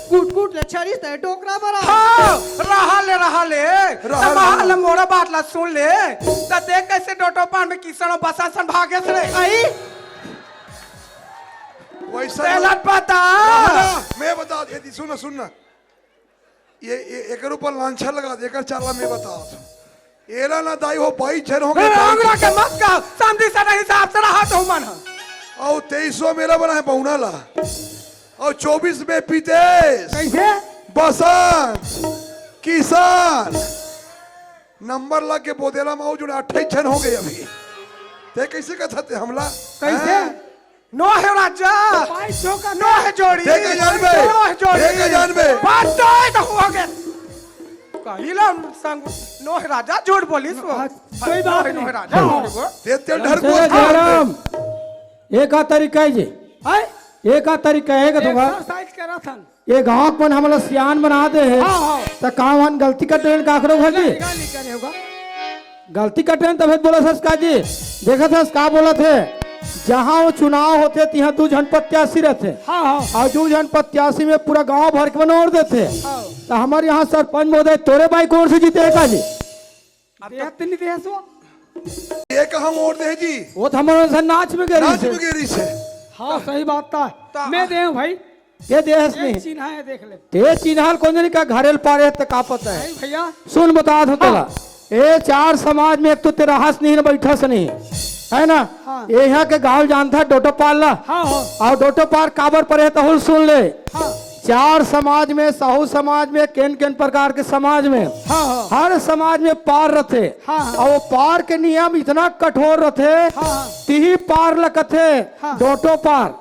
कूट कूट ले छरिस ते डोकरा बरा। हाँ, रहा ले, रहा ले। रहा ले। तब ले। मोरा बात ला सुन ले। त देख कैसे डोटो पान में किसनो बसा सन भागे से रे। आई। वैसा तेला ना। पता। रहा ना, मैं बता देती, सुन ना, सुन ना। ये, ये, एकर ऊपर लांछा लगा दे, एकर चाला मैं बतात हूँ। एला ना दाई हो, बाईस झन हो गए, ए, बाईस। हमरा के मत कह, समझी से नहीं हिसाब से रहा तो मन ह। अउ तेईसवा मेला बना है पहुना ला। अउ चौबीस में पीतेश। कैसे? बसंत, किसान। नंबर लग के बोदेला में अउ जुड़े अट्ठाईस झन हो गए अभी। ते कैसे कहत हते हमला? कैसे? हैं? नोहे राजा। भाई, चौका नोहे जोड़ी। देखे जानबे। नोहे जोड़ी। देखे जानबे। बात तो है तो हुआ के। कहिला संग नोहे राजा झूठ बोलिस वो। हाँ, कोई बात नोहे, नहीं। नोहे राजा हाँ। झूठ बोल। ते, ते डर चलो, को था। जयराम। एक आ तरीका है जी। हैं? एक आ तरीका है, एक दूंगा। Exercise करा था। ये गांव के मन हमला सियान बना दे हे। हाँ, हाँ। त का हमन गलती कर देन काकरो घर जी? नहीं, नहीं करे होगा। गलती कर देन तभे बोलत हस का जी? देखत हस का बोलत हे? जहाँ वो चुनाव होथे, तिहाँ दू झन प्रत्याशी रथे। हाँ, हाँ। अउ दू झन प्रत्याशी में पूरा गांव भर के बनोर देथे। हाँ। त हमर यहाँ सरपंच महोदय तोरे बाई कोन से जीते हे का जी? अब देहत नहीं देहस वो। ये कहाँ वोट दे जी? वो तो हमारे से नाच में गे रही नाच से। में गे रही से। हाँ, सही बात था। ता- मैं दे हूँ भाई। ये देहस ये नहीं। चिन्हा है, देख ले। ते चिन्हाल कौन जनी का घरेल पारे त का पता है? नहीं भैया। सुन बता दो हाँ। तोला। ए चार समाज में एक तो तेरा हस नहीं ना बैठा से नहीं। है ना? हाँ। ये यहाँ के गाँव जानता डोटो पाल ला। हाँ, हाँ। अउ डोटो पार काबर परे हे तहुल सुन ले। हाँ। चार समाज में, साहू समाज में, केन केन प्रकार के समाज में, हाँ, हाँ। हर समाज में पार रथे। हाँ, हाँ। अउ वो पार के नियम इतना कठोर रथे, हाँ, हाँ। तिही पार ल कथे, हाँ। डोटो पार।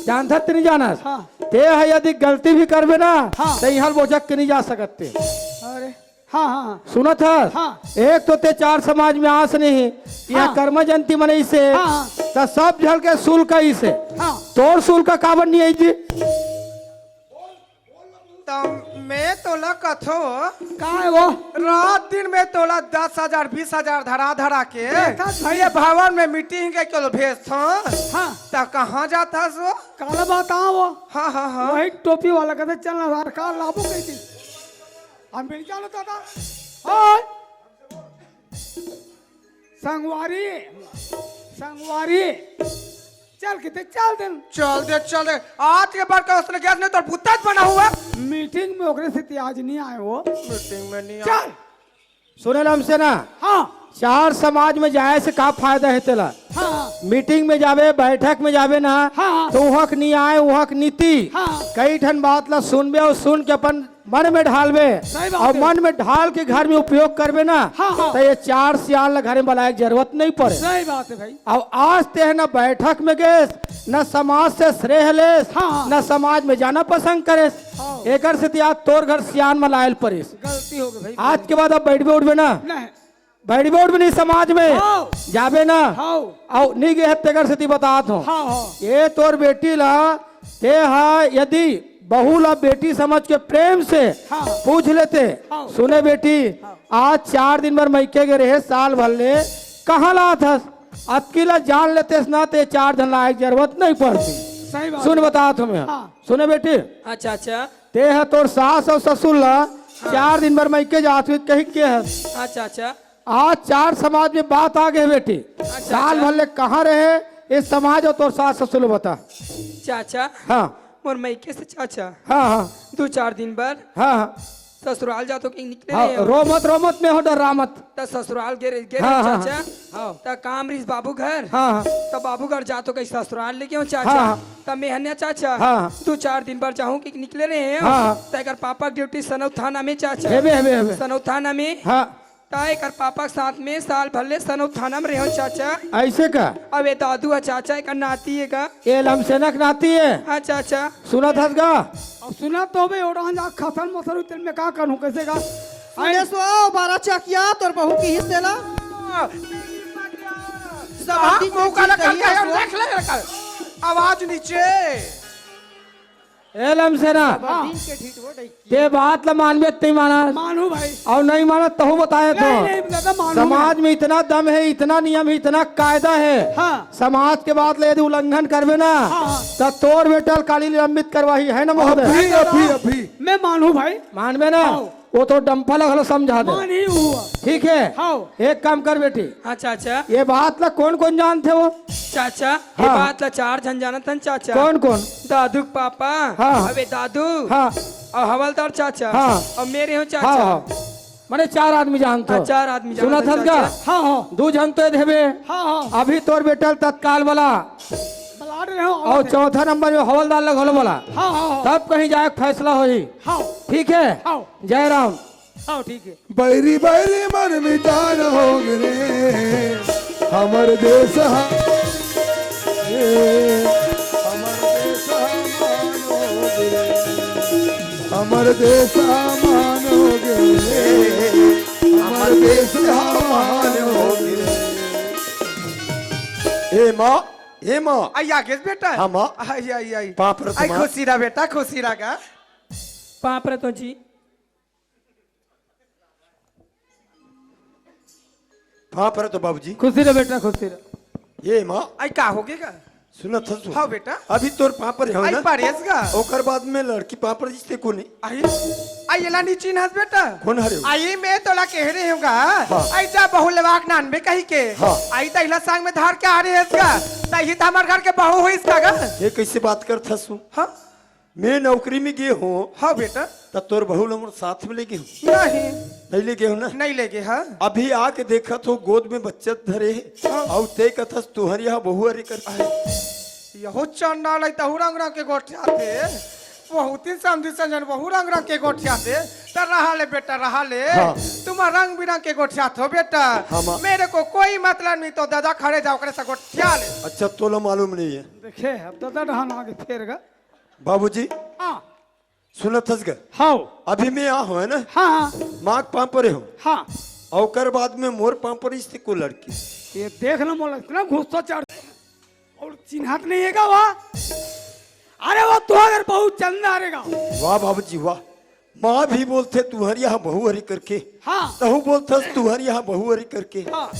जानत हस ते नहीं जानस? हाँ। ते ह यदि गलती भी करबे ना, हाँ। त इहाँ बोझक के नहीं जा सकत ते। अरे। हाँ, हाँ, हाँ। सुनत हस? हाँ। एक तो ते चार समाज में आस नहीं, यहाँ हाँ। कर्मा जयंती मनई से, हाँ, हाँ। त सब झन के शुल्क आई से। हाँ। तोर शुल्क काबर नहीं आई जी? त मैं तोला कथो, का है वो? रात दिन में तोला दस हजार, बीस हजार धरा धरा के देखत भाई। ये भवन में meeting के केलो भेजथो। हाँ। त कहाँ जात हस वो? काला बताओ वो। हाँ, हाँ, हाँ। वही टोपी वाला कहते, "चल ना यार, का लाबो कही थी?" हम मिल जानो दादा। ओए। संगवारी, संगवारी, चल किते चल देन। चल दे, चल दे। आज के बाद का उसने गैस नहीं तो बुत्ता बना हुआ। Meeting में ओकरे से ते आज नहीं आए हो। Meeting में नहीं आए। चल। सुने ल हमसे ना। हाँ। चार समाज में जाए से का फायदा है तेला? हाँ। Meeting में जाबे, बैठक में जाबे ना, हाँ। तो उहक नहीं आए, उहक नीति। हाँ। कई ठन बात ला सुनबे अउ सुन के अपन मन में ढालबे, सही बात अउ है। मन में ढाल के घर में उपयोग करबे ना, हाँ, हाँ। त ये चार सियान ला घर में बलाय के जरूरत नहीं पड़े। सही बात है भाई। अउ आज तेह न बैठक में गेस, न समाज से स्नेह लेस, हाँ, हाँ। न समाज में जाना पसंद करेस। हाँ। एकर सेती आज तोर घर सियान म लाय ल परिस। गलती हो गई भाई। आज के बाद अब बैठबे उठबे ना। नहीं। बैठबे उठबे नहीं समाज में। हाँ। जाबे ना। हाँ। अउ नहीं गे हे तेकर सेती बतात हूँ। हाँ, हाँ। ये तोर बेटी ला, ते हा यदि बहू ला बेटी समझ के प्रेम से हाँ। पूछ लेते, हाँ। सुने बेटी, हाँ। आज चार दिन बर मइके गे रहे, साल भर ले कहाँ ला आथस? अतकी ला जान लेतेस ना, ते चार झन ला आय के जरूरत नहीं पड़ती। सही बात सुन है। बतात हूँ मैं। हाँ। सुने बेटी, अच्छा, अच्छा। ते ह तोर सास अउ ससुर ला हाँ। चार दिन बर मइके जात हुई कही के हस। अच्छा, अच्छा। आज चार समाज में बात आ गए बेटी। अच्छा, साल अच्छा। भर ले कहाँ रहे, ये समाज अउ तोर सास ससुर ला बता। चाचा, हाँ। मोर मइके से चाचा। हाँ, हाँ। दू चार दिन बर हाँ, हाँ। ससुराल जातो कहीं निकले हाँ, रहे हो। रो मत, रो मत, मैं हो डर्रा मत। त ससुराल गे, गे हाँ, रहे हाँ, चाचा। हाँ। त काम रिस बाबू घर। हाँ, हाँ। त बाबू घर जातो कहीं ससुराल ले गए हो चाचा। हाँ, हाँ। त मैं हन्या चाचा। हाँ, हाँ। दू चार दिन बर जाहूँ कि निकले रहे हो। हाँ, हाँ। त एकर पापा के ड्यूटी सनौत थाना में चाचा। हेबे, हेबे, हेबे। सनौत थाना में। हाँ। त एकर पापा के साथ में साल भर ले सनौत थाना में रहे हो चाचा। ऐसे का? अब ये दादू है चाचा, एकर नाती है का? ये लमसेना के नाती है। हाँ चाचा। सुनत हस गा? अब सुनत तो बे, ओढ़ा जा खसन मसरू तेल में का करूँ, कैसे का? सुने सो, बारह चकिया तोर बहू की हिस्से ला। सब आप दिन मुंह काला चीज करके कही हम सो। देख ले, आवाज नीचे। ए लमसेना, हाँ। दिन के ढीठ हो डई। ते बात ला मानबे त नहीं माना। मानू भाई। अउ नहीं माना तहू बताए तो। नहीं, नहीं, दादा, मानू समाज मैं। में इतना दम है, इतना नियम है, इतना कायदा है। हाँ। समाज के बात ले यदि उल्लंघन करबे ना, हाँ, हाँ। त तोर बेटा ल काली निलंबित करवाही है ना महोदय? अभी, अभी, अभी। मैं मानू भाई। मानबे ना? हाँ। वो तो डम्फा ला घलो समझा दे। मानी हुआ। ठीक है? हाँ। एक काम कर बेटी। हाँ, चाचा। ये बात ला कौन-कौन जानथे हो? चाचा, ये हाँ। बात ला चार झन जानत हन, चाचा। कौन-कौन? दादू के पापा, हाँ। अबे दादू, हाँ। अउ हवलदार चाचा, हाँ। अउ मेरे हो चाचा। हाँ, हाँ। माने चार आदमी जानत हो। हाँ, चार आदमी सुनत जानत हन हन, का? चाचा। हाँ, हाँ। दू झन तो ये देबे। हाँ, हाँ। अभी तोर बेटा ल तत्काल वाला। बलाड रहे हो, अउ आवत है। चौथा नंबर में हवलदार ल घलो बोला। हाँ, हाँ, हाँ। तब कहीं जाए के फैसला होही। हाँ। ठीक है? हाँ। जय राम। हाँ, ठीक है। बैरी बैरी मन मितान हो गे रे, हमर देश हा-, ए, हमर देश हा मान हो गे रे, हमर देश हा मान हो गे रे, हमर देश हा मान हो गे रे। ए माँ, ए माँ। आई आ गेस बेटा। हाँ माँ। आई, आई, आई। पाँव परत आई माँ। खुशी रहा बेटा, खुशी रहा गा। पाँव परत हो जी। पाँव परत हो बाबूजी। खुशी रह बेटा, खुशी रह। ए माँ। आई का हो गे गा? सुनत हस तू। हाँ बेटा। अभी तोर पाँव परे हो आई ना? परेस गा। ओकर बाद में लड़की पाँव परत जिस ते कोन ए? आई, आई एला नी चिन्हस बेटा। कोन हरे हो? आई मैं तोला कहे रहे हूँ गा। हाँ। आई जा बहू लेवा के नानबे कही के। हाँ। आई त एला संग में धर के आ रहे हस गा। त इही त हमर घर के बहू होइस का गा। ये कैसे बात करत हस तू? हाँ। मैं नौकरी में गे हों। हाँ बेटा। त तोर बहू ल मोर साथ में ले गे हों? नहीं। नहीं ले गे हों ना? नहीं ले गे, हाँ। अभी आके देखत हों गोद में बच्चा धरे हे। हाँ। अउ ते कथस तुहर यहाँ बहू हरे करके। यहो चंडाल है, तहू रंग रंग के गोठियाथे। बहुत ही समझी संजन बहू रंग रंग के गोठियाथे। त रहा ले बेटा, रहा ले। हाँ। तुम रंग बिरंग के गोठियाथो बेटा। हाँ, माँ। मेरे को कोई मतलब नहीं, तो दादा खड़े जाओ करे से गोठिया ले। अच्छा, तोला मालूम नहीं है। देखे, अब दादा डहान आगे फेर गा। बाबूजी, हाँ। सुनत हस गा? हाँ। अभी मैं आ हों, है ना? हाँ, हाँ। माँ के पाँव परे हों। हाँ। अउ ओकर बाद में मोर पाँव परिस ते कोन लड़की। ये देख ना, मोला इतना गुस्सा चढ़, अउ चिन्हत नहीं हे गा वा। अरे वो तो अगर बहुत चंदा रहेगा। वाह बाबूजी, वाह। माँ भी बोलथे तुहर यहाँ बहू हरे करके। हाँ। तहू बोलथस तुहर यहाँ बहू हरे करके। हाँ।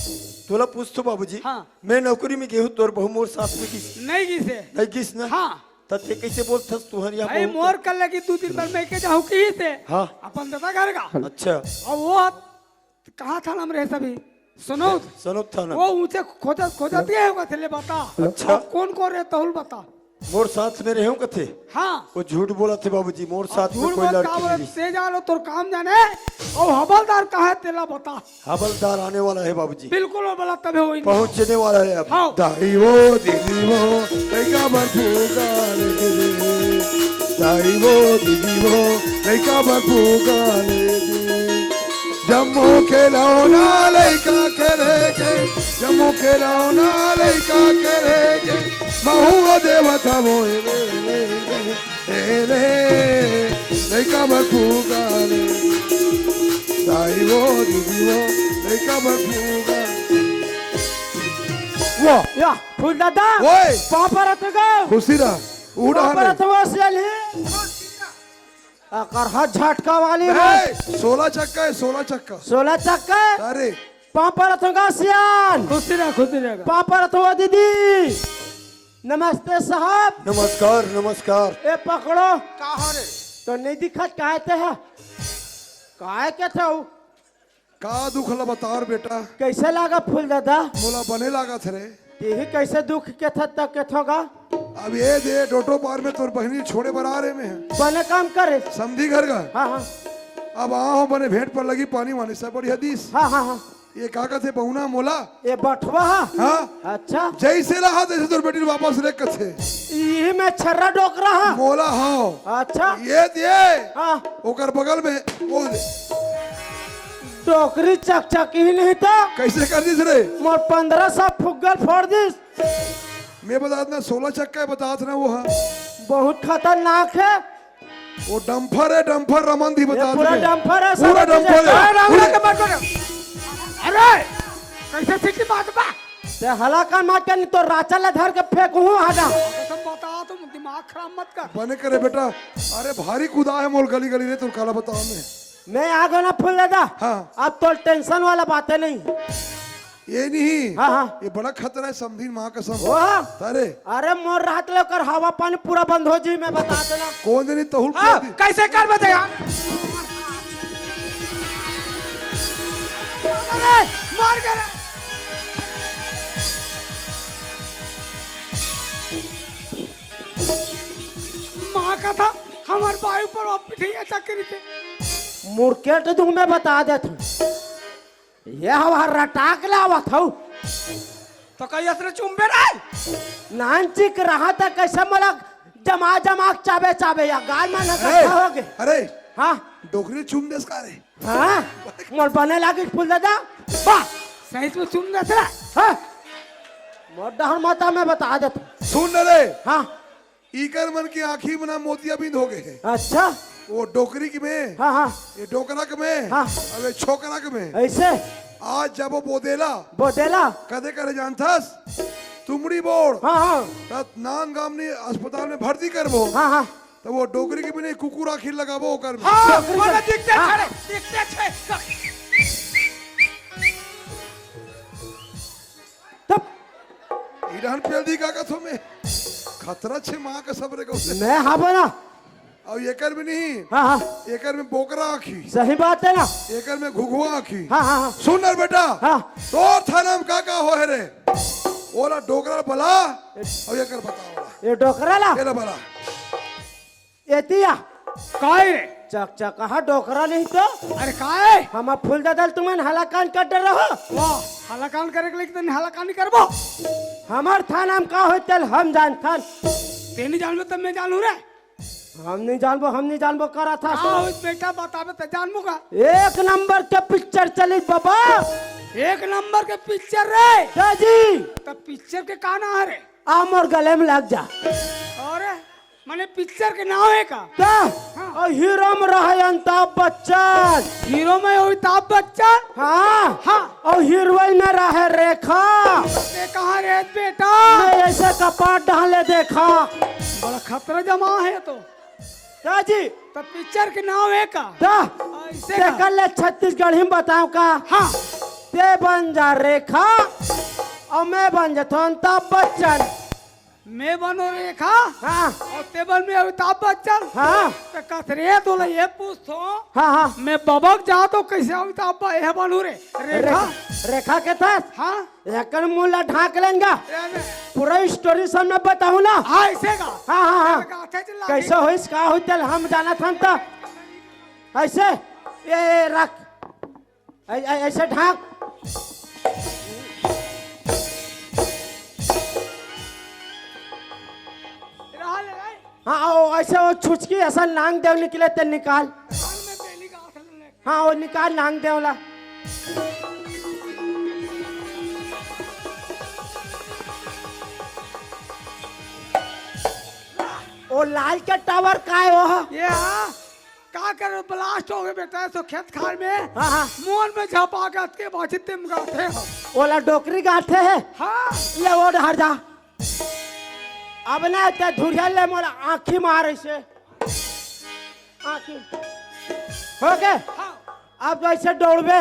तोला पूछथों बाबूजी, हाँ। मैं नौकरी में गे हों, तोर बहू मोर साथ में गिस? नहीं गिस हे। नहीं गिस ना? हाँ। त ते कैसे बोलथस तुहर यहाँ भाई, बहू मोर कर लगी दू दिन बर मइके जाहूँ कही से। हाँ। अपन दादा घर का। अच्छा। अउ वो कहाँ थाना में रहे सभी? सनौत। सनौत थाना। वो ऊंचे खोजत, खोजत ये होगा थे, ले बता। अच्छा। अउ कोन कोन रहे तहू ल बता। मोर साथ में रहे हों कथे। हाँ। वो झूठ बोलथे बाबूजी, मोर साथ में कोई लड़की नहीं रही। ते जानो तोर काम जाने। अउ हवलदार कहाँ हे तेला बता। हवलदार आने वाला है बाबूजी। बिल्कुल, वो बोला तबे वही। पहुंचने वाला है अब। हाँ। दाई वो, दीदी वो, कई का बंधु गाल रे। दाई वो, दीदी वो, लइका बर फुग्गा ले दे। जम्मो खिलौना लइका के लेके, जम्मो खिलौना लइका के लेके, महूँ देवत हवों, ए ले, ए ले, ए ले, लइका बर फुग्गा ले। दाई वो, दीदी वो, लइका बर फुग्गा। वाह। या, फूल दादा। ओए। पाँव परत हँव गा। खुशी रह। उड़ा पाँव परत हँव गा सियान। अकरहा झटका वाली ए, मार। सोलह चक्का हे, सोलह चक्का। सोलह चक्का? अरे। पाँव परत हँव गा सियान। खुशी रह, खुशी रह। पाँव परत हँव दीदी। नमस्ते साहब। नमस्कार, नमस्कार। ए पकड़ो। का हो रे? तो नहीं दिखत, काय ते हा? काय के थव? का दुख ला बता रे बेटा? कइसे लागा फूल दादा? मोला बने लागत हे रे। तेही कइसे दुख के थव त के थव गा? अब ए दे डोटो पार में तोर बहिनी छोड़े बर आ रे में। बने काम करे। समधी घर गा। हाँ, हाँ। अब आए हँव बने भेंट पर लगी पानी वानी सब बढ़िया दिस। हाँ, हाँ, हाँ। ए का कथे पहुना मोला? ए बठवा हा? हाँ। अच्छा। जइसे ला हा तइसे तोर बेटी ल वापस ले कथे। इही में छर्रा डोकरा हा? मोला हाँ। अच्छा। ए दे। हाँ। ओकर बगल में ओ दे। डोकरी चकचकी ही नहीं त। कइसे कर दिस रे? मोर पन्द्रह सौ फुग्गा ल फोड़ दिस। मैं बतात ना, सोलह चक्का हे बतात ना वो हा। बहुत खतरनाक हे। वो डंपर हे, डंपर रमन दी ये बतात पूरा में। डंपर हे, पूरा सब डंपर हे। चीज़ हे। ए, राम पूरे राम के मत बोलो। अरे, कइसे सिटी बात बा? ते हलाकान मत कर, नहीं तो राचा ला धर के फेंकहूँ हा गा। कसम बता, तुम दिमाग खराब मत कर। बने करे बेटा। अरे भारी कुदा हे मोर गली गली रे, तोर काला बतावँव मैं। मैं आ गो ना फूल दादा। हाँ। अब तो टेंशन वाला बाते नहीं। ए नहीं। हाँ, हाँ। ए बड़ा खतरा हे समधी माँ कसम। ओ हाँ। अरे। अरे मोर रहत ले ओकर हवा पानी पूरा बंद हो जी, मैं बतात ना। कोन जनी तहुल हाँ, कर दी। कइसे कर बता यार? अरे, मार के रे। माँ कथा, हमर बाई ऊपर वो पिठिया चकरी थे। मुड़केट दूँ मैं बता देत हँव। ए हवा रटाक लावत हव। त कइसे रे चुम्बे रे? नानचिक रहा त कइसे मोला जमा जमा के चाबे चाबे या गाल मन ह अरे, कइसे हो गे? अरे, हाँ। डोकरी चुम देस का रे? हाँ, मोर बने लागिस फूल दादा। वाह, सही में चुम देस रे। हाँ, मोर डहर माता मैं बतात देत हँव। सुन न रे। हाँ। इकर मन के आँखी म ना मोतियाबिंद हो गे हे। अच्छा। वो डोकरी के में, हाँ, हाँ। ए डोकरा के में, हाँ। अब ए छोकरा के में। अइसे? आज जब वो बोदेला, बोदेला। कदे करे जानथस? तुमड़ी बोड़। हाँ, हाँ। त नानगामनी अस्पताल में भर्ती करबो। हाँ, हाँ। त वो डोकरी के में नहीं, कुकुर आँखी लगाबो ओकर में। हाँ, डोकरी के में। दिखते छे, दिखते छे। तब इरहन पेल दी का कथो में। खतरा छे माँ का सबरे को। मैं हाँ बना। अउ एकर में नहीं। हाँ, हाँ। एकर में बोकरा आँखी। सही बात हे ना। एकर में घुघुआ आँखी। हाँ, हाँ, हाँ। सुन न बेटा। हाँ। तोर थाना में का का हो हे रे? ओला डोकरा बला। अउ एकर बताओ। ए डोकरा ला? एला बला। एतिया। काय रे? चकचकहा डोकरा नहीं तो। अरे काय? हम फूल दादा ल तुमन हलाकान कर डरे हो। वाह, हलाकान करे के लेके तने हलाकान नहीं करबो। हमर थाना में का होय तेल हम जानथन। ते नहीं जानबो तब मैं जानू रे। हम नहीं जानबो, हम नहीं जानबो करा था का सो। होय बेटा बताबे त जानबो का। एक नंबर के पिक्चर चली बाबा। एक नंबर के पिक्चर रे। दाजी। त पिक्चर के का नाम हे रे? आ मोर गले में लग जा। अरे माने पिक्चर के नाम हे का? का? हाँ। अउ हीरो में रहे अमिताभ बच्चन। हीरो में अमिताभ बच्चन? हाँ। हाँ। अउ हीरोइन में रहे रेखा। ते कहाँ रे बेटा? मैं अइसे कपाट डाले देखा। बड़ा खतरा जमा हे तो। का जी? त पिक्चर के नाम हे का? का? अइसे का? तेकर ले छत्तीसगढ़ी में बताओ का? हाँ। ते बन जा रेखा, अउ मैं बन जाथों अमिताभ बच्चन। मैं बनो रेखा? हाँ। अउ ते बन में अमिताभ बच्चन? हाँ। त कथरे तोला ये पूछथों। हाँ, हाँ। मैं बबक जाथों कइसे अमिताभ ब-, ये बनू रे? रेखा। रेखा, रेखा के तस? हाँ। एकर मुंह ला ढांक लेंगा। ए, ने। पूरा स्टोरी सब मैं बताऊँ ना। हाँ, अइसे का? हाँ, हाँ, हाँ। कइसे होइस, का होइस, तेल हम जानथन त। अइसे, ए, ए, रख। अइ-, अइ-, अइसे ढांक। रहा ले, रहा। हाँ, आओ, ऐसे वो छुचकी ऐसा नांग देव निकले ते निकाल। हाँ, वो निकाल नांग देव ला। ओ लाल के टावर काय हो? ये हाँ? का कर, ब्लास्ट हो गए बेटा, सो खेत खार में। हाँ, हाँ। मोन में झपा के अतके बाजी तिम गाते हो। ओला डोकरी गाते है। हाँ। ले वो डहर जा। अब ना ते धुरिया ले मोला आँखी मारे से। आँखी। हो गए? हाँ। अब ऐसे दौड़बे,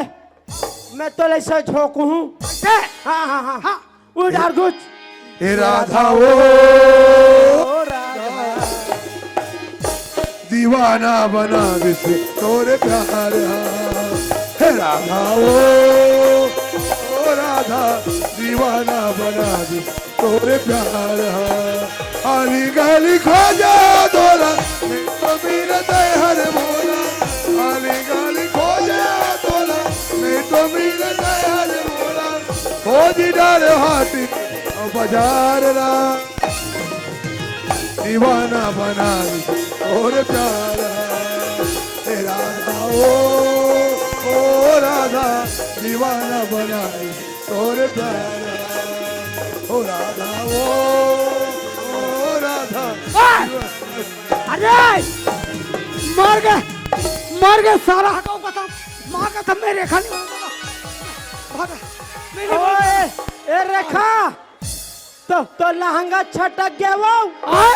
मैं तो ऐसे झोंकू हूँ। ऐसे? हाँ, हाँ, हाँ। हाँ। उधार घुच। हे राधा ओ, ओ राधा। दीवाना बना दिस तोरे प्यार हा। हे राधा ओ, ओ राधा, दीवाना बना दिस तोरे प्यार हा। आली गाली खोजा तोला, नहीं तो मिलते हर मोला। आली गाली खोजा तोला, नहीं तो मिलते हर मोला। खोजी डाले हाटी बाजार रा। दीवाना बना दी तोरे प्यार हा। हे राधा ओ, ओ राधा, दीवाना बना दी तोरे प्यार हा। ओ राधा ओ, ओ राधा। अरे! मर गए, मर गए सारा, हटाओ कसम, माँ कसम, मैं रेखा नहीं मानूंगा। भागा, नहीं, नहीं, ओए, ए रेखा, तो, तो लहंगा छटक गया वो। आय?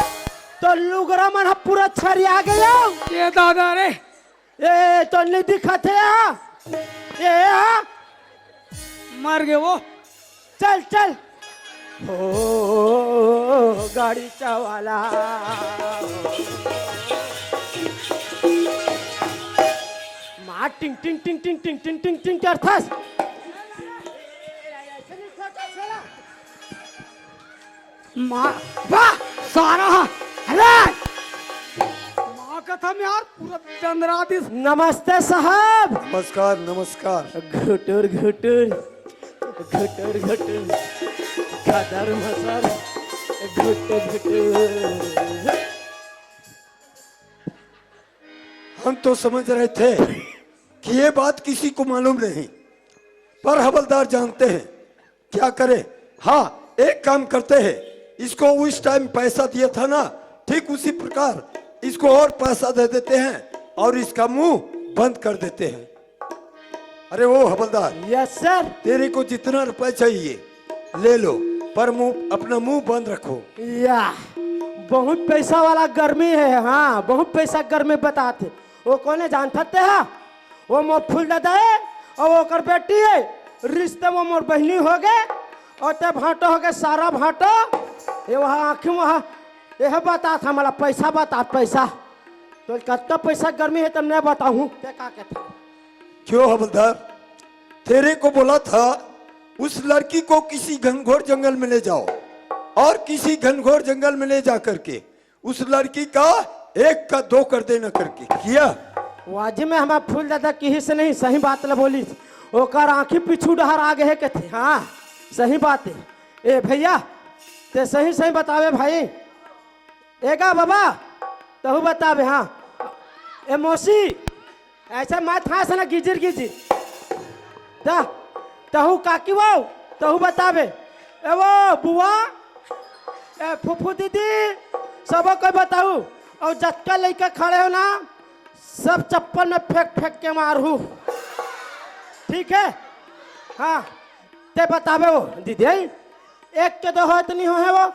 तो लुगरा मन ह पूरा छरिया गया। ये दादा रे। ए, तो नहीं दिखत है यहाँ। ए, हाँ? मर गए वो। चल, चल। हो, गाड़ी चावाला। माँ टिंग, टिंग, टिंग, टिंग, टिंग, टिंग, टिंग, टिंग करथस। माँ, वाह, सारा, अरे! माँ कसम यार, पूरा चंद्रा दिस। नमस्ते साहब। नमस्कार, नमस्कार। घुटुर, घुटुर, घुटुर, घुटुर, खदर मसर, घुटुर, घुटुर। हम तो समझ रहे थे कि ये बात किसी को मालूम नहीं, पर हवलदार जानते हैं, क्या करें? हाँ, एक काम करते हैं, इसको उस टाइम पैसा दिया था ना, ठीक उसी प्रकार इसको और पैसा दे देते हैं और इसका मुंह बंद कर देते हैं। अरे ओ हवलदार, यस सर। तेरे को जितना रुपए चाहिए ले लो, पर मुंह, अपना मुंह बंद रखो। या, बहुत पैसा वाला गर्मी है। हाँ, बहुत पैसा गर्मी बताते। वो कोने जानत ते हा? वो मोर फूल दादा है और ओकर बेटी है। रिश्ते में मोर बहिनी हो गए और ते भांटो हो गए, सारा भांटो। ये वहाँ आँखी में वहाँ, यह बता था मला, पैसा बता, पैसा। तो कत्ता पैसा गर्मी है तब नहीं बताऊँ, ते का कहता? क्यों हवलदार, तेरे को बोला था उस लड़की को किसी घनघोर जंगल में ले जाओ और किसी घनघोर जंगल में ले जा करके उस लड़की का एक का दो कर देना करके किया। वाजी में हमार फूल दादा किही से नहीं, सही बात ल बोलिस। ओकर आँखी पीछू डहर आ गए कथे। हाँ, सही बात है। ए भैया, ते सही सही बतावे भाई। ए गा बाबा, तहू बतावे। हाँ, ए मौसी, ऐसे मत हाँस ना गिजिर गिजिर। दा, तहू काकी वो, तहू बताबे। ए वो बुआ, ए फूफू दीदी, सबो कोई बताऊ। और जतका लइका खड़े हो ना, सब चप्पल में फेंक फेंक के मारहू। ठीक है? हाँ, ते बताबे वो दीदी, एक के दो होत नहीं हो है वो।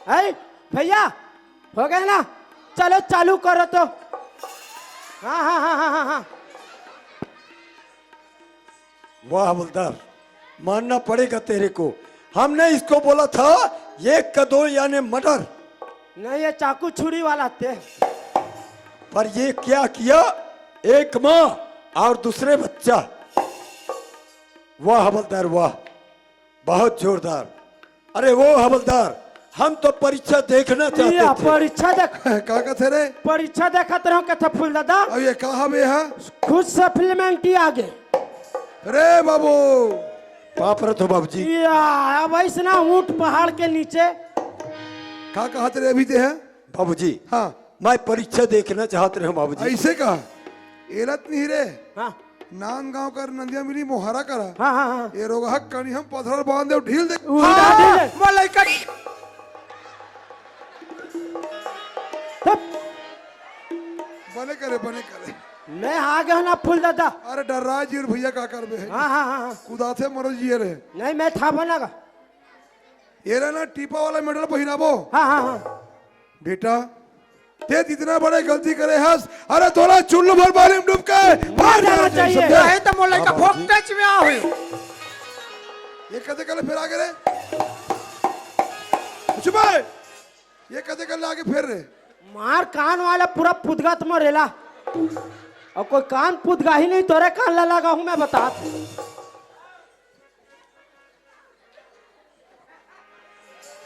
है भैया, हो गए ना? चलो चालू करो तो। हाँ, हाँ, हाँ, हाँ, हाँ, हाँ। वाह हवलदार, मानना पड़ेगा तेरे को। हमने इसको बोला था एक का दो यानी मर्डर। नहीं, ये चाकू छुरी वाला थे। पर ये क्या किया, एक माँ और दूसरे बच्चा। वाह हवलदार वाह, बहुत जोरदार। अरे वो हवलदार, हम तो परीक्षा देखना चाहते या थे। परीक्षा देख का कहते रे? परीक्षा देखत रहो कथे फूल दादा। अब ये कहा बे है? खुद सप्लीमेंट्री आ गए। रे बाबू। पाप रत हो बाबूजी। या, अब ऐसना ऊंट पहाड़ के नीचे। का कहत रे अभी ते है? बाबूजी, हाँ। मैं परीक्षा देखना चाहत रहे हूँ बाबूजी। ऐसे का? एलत नहीं रे। हाँ। नांदगांव कर नंदिया मिली मोहारा करा। हाँ, हाँ, हाँ। ये रोगहा कनी हम पथरा बांध दे, ढील दे। उल्टा हाँ, ढील। मोर लइका। हप। बने करे, बने करे। मैं आ गया ना फूल दादा। अरे डर्रा जी और भैया का करबे है? हाँ, हाँ, हाँ, हाँ। कुदाथे मरो जी रे। नहीं, मैं था बना का। ये रहा ना टीपा वाला मेडल पहिराबो। हाँ, हाँ, हाँ। बेटा, ते इतना बड़े गलती करे हस, अरे तोला चुल्लू भर पानी में डूब के मर जाना चाहिए। समझे? नहीं तो मोर लइका हाँ, बाबूजी। फोकट में आ हुई। ये कदे कल फिर आगे रे? चुप है। ये कदे कल आगे फिर रे? मार कान वाला पूरा पुदगा तुम रेला। और कोई कान पुदगा ही नहीं, तोरे कान ला लगा हूं मैं बता।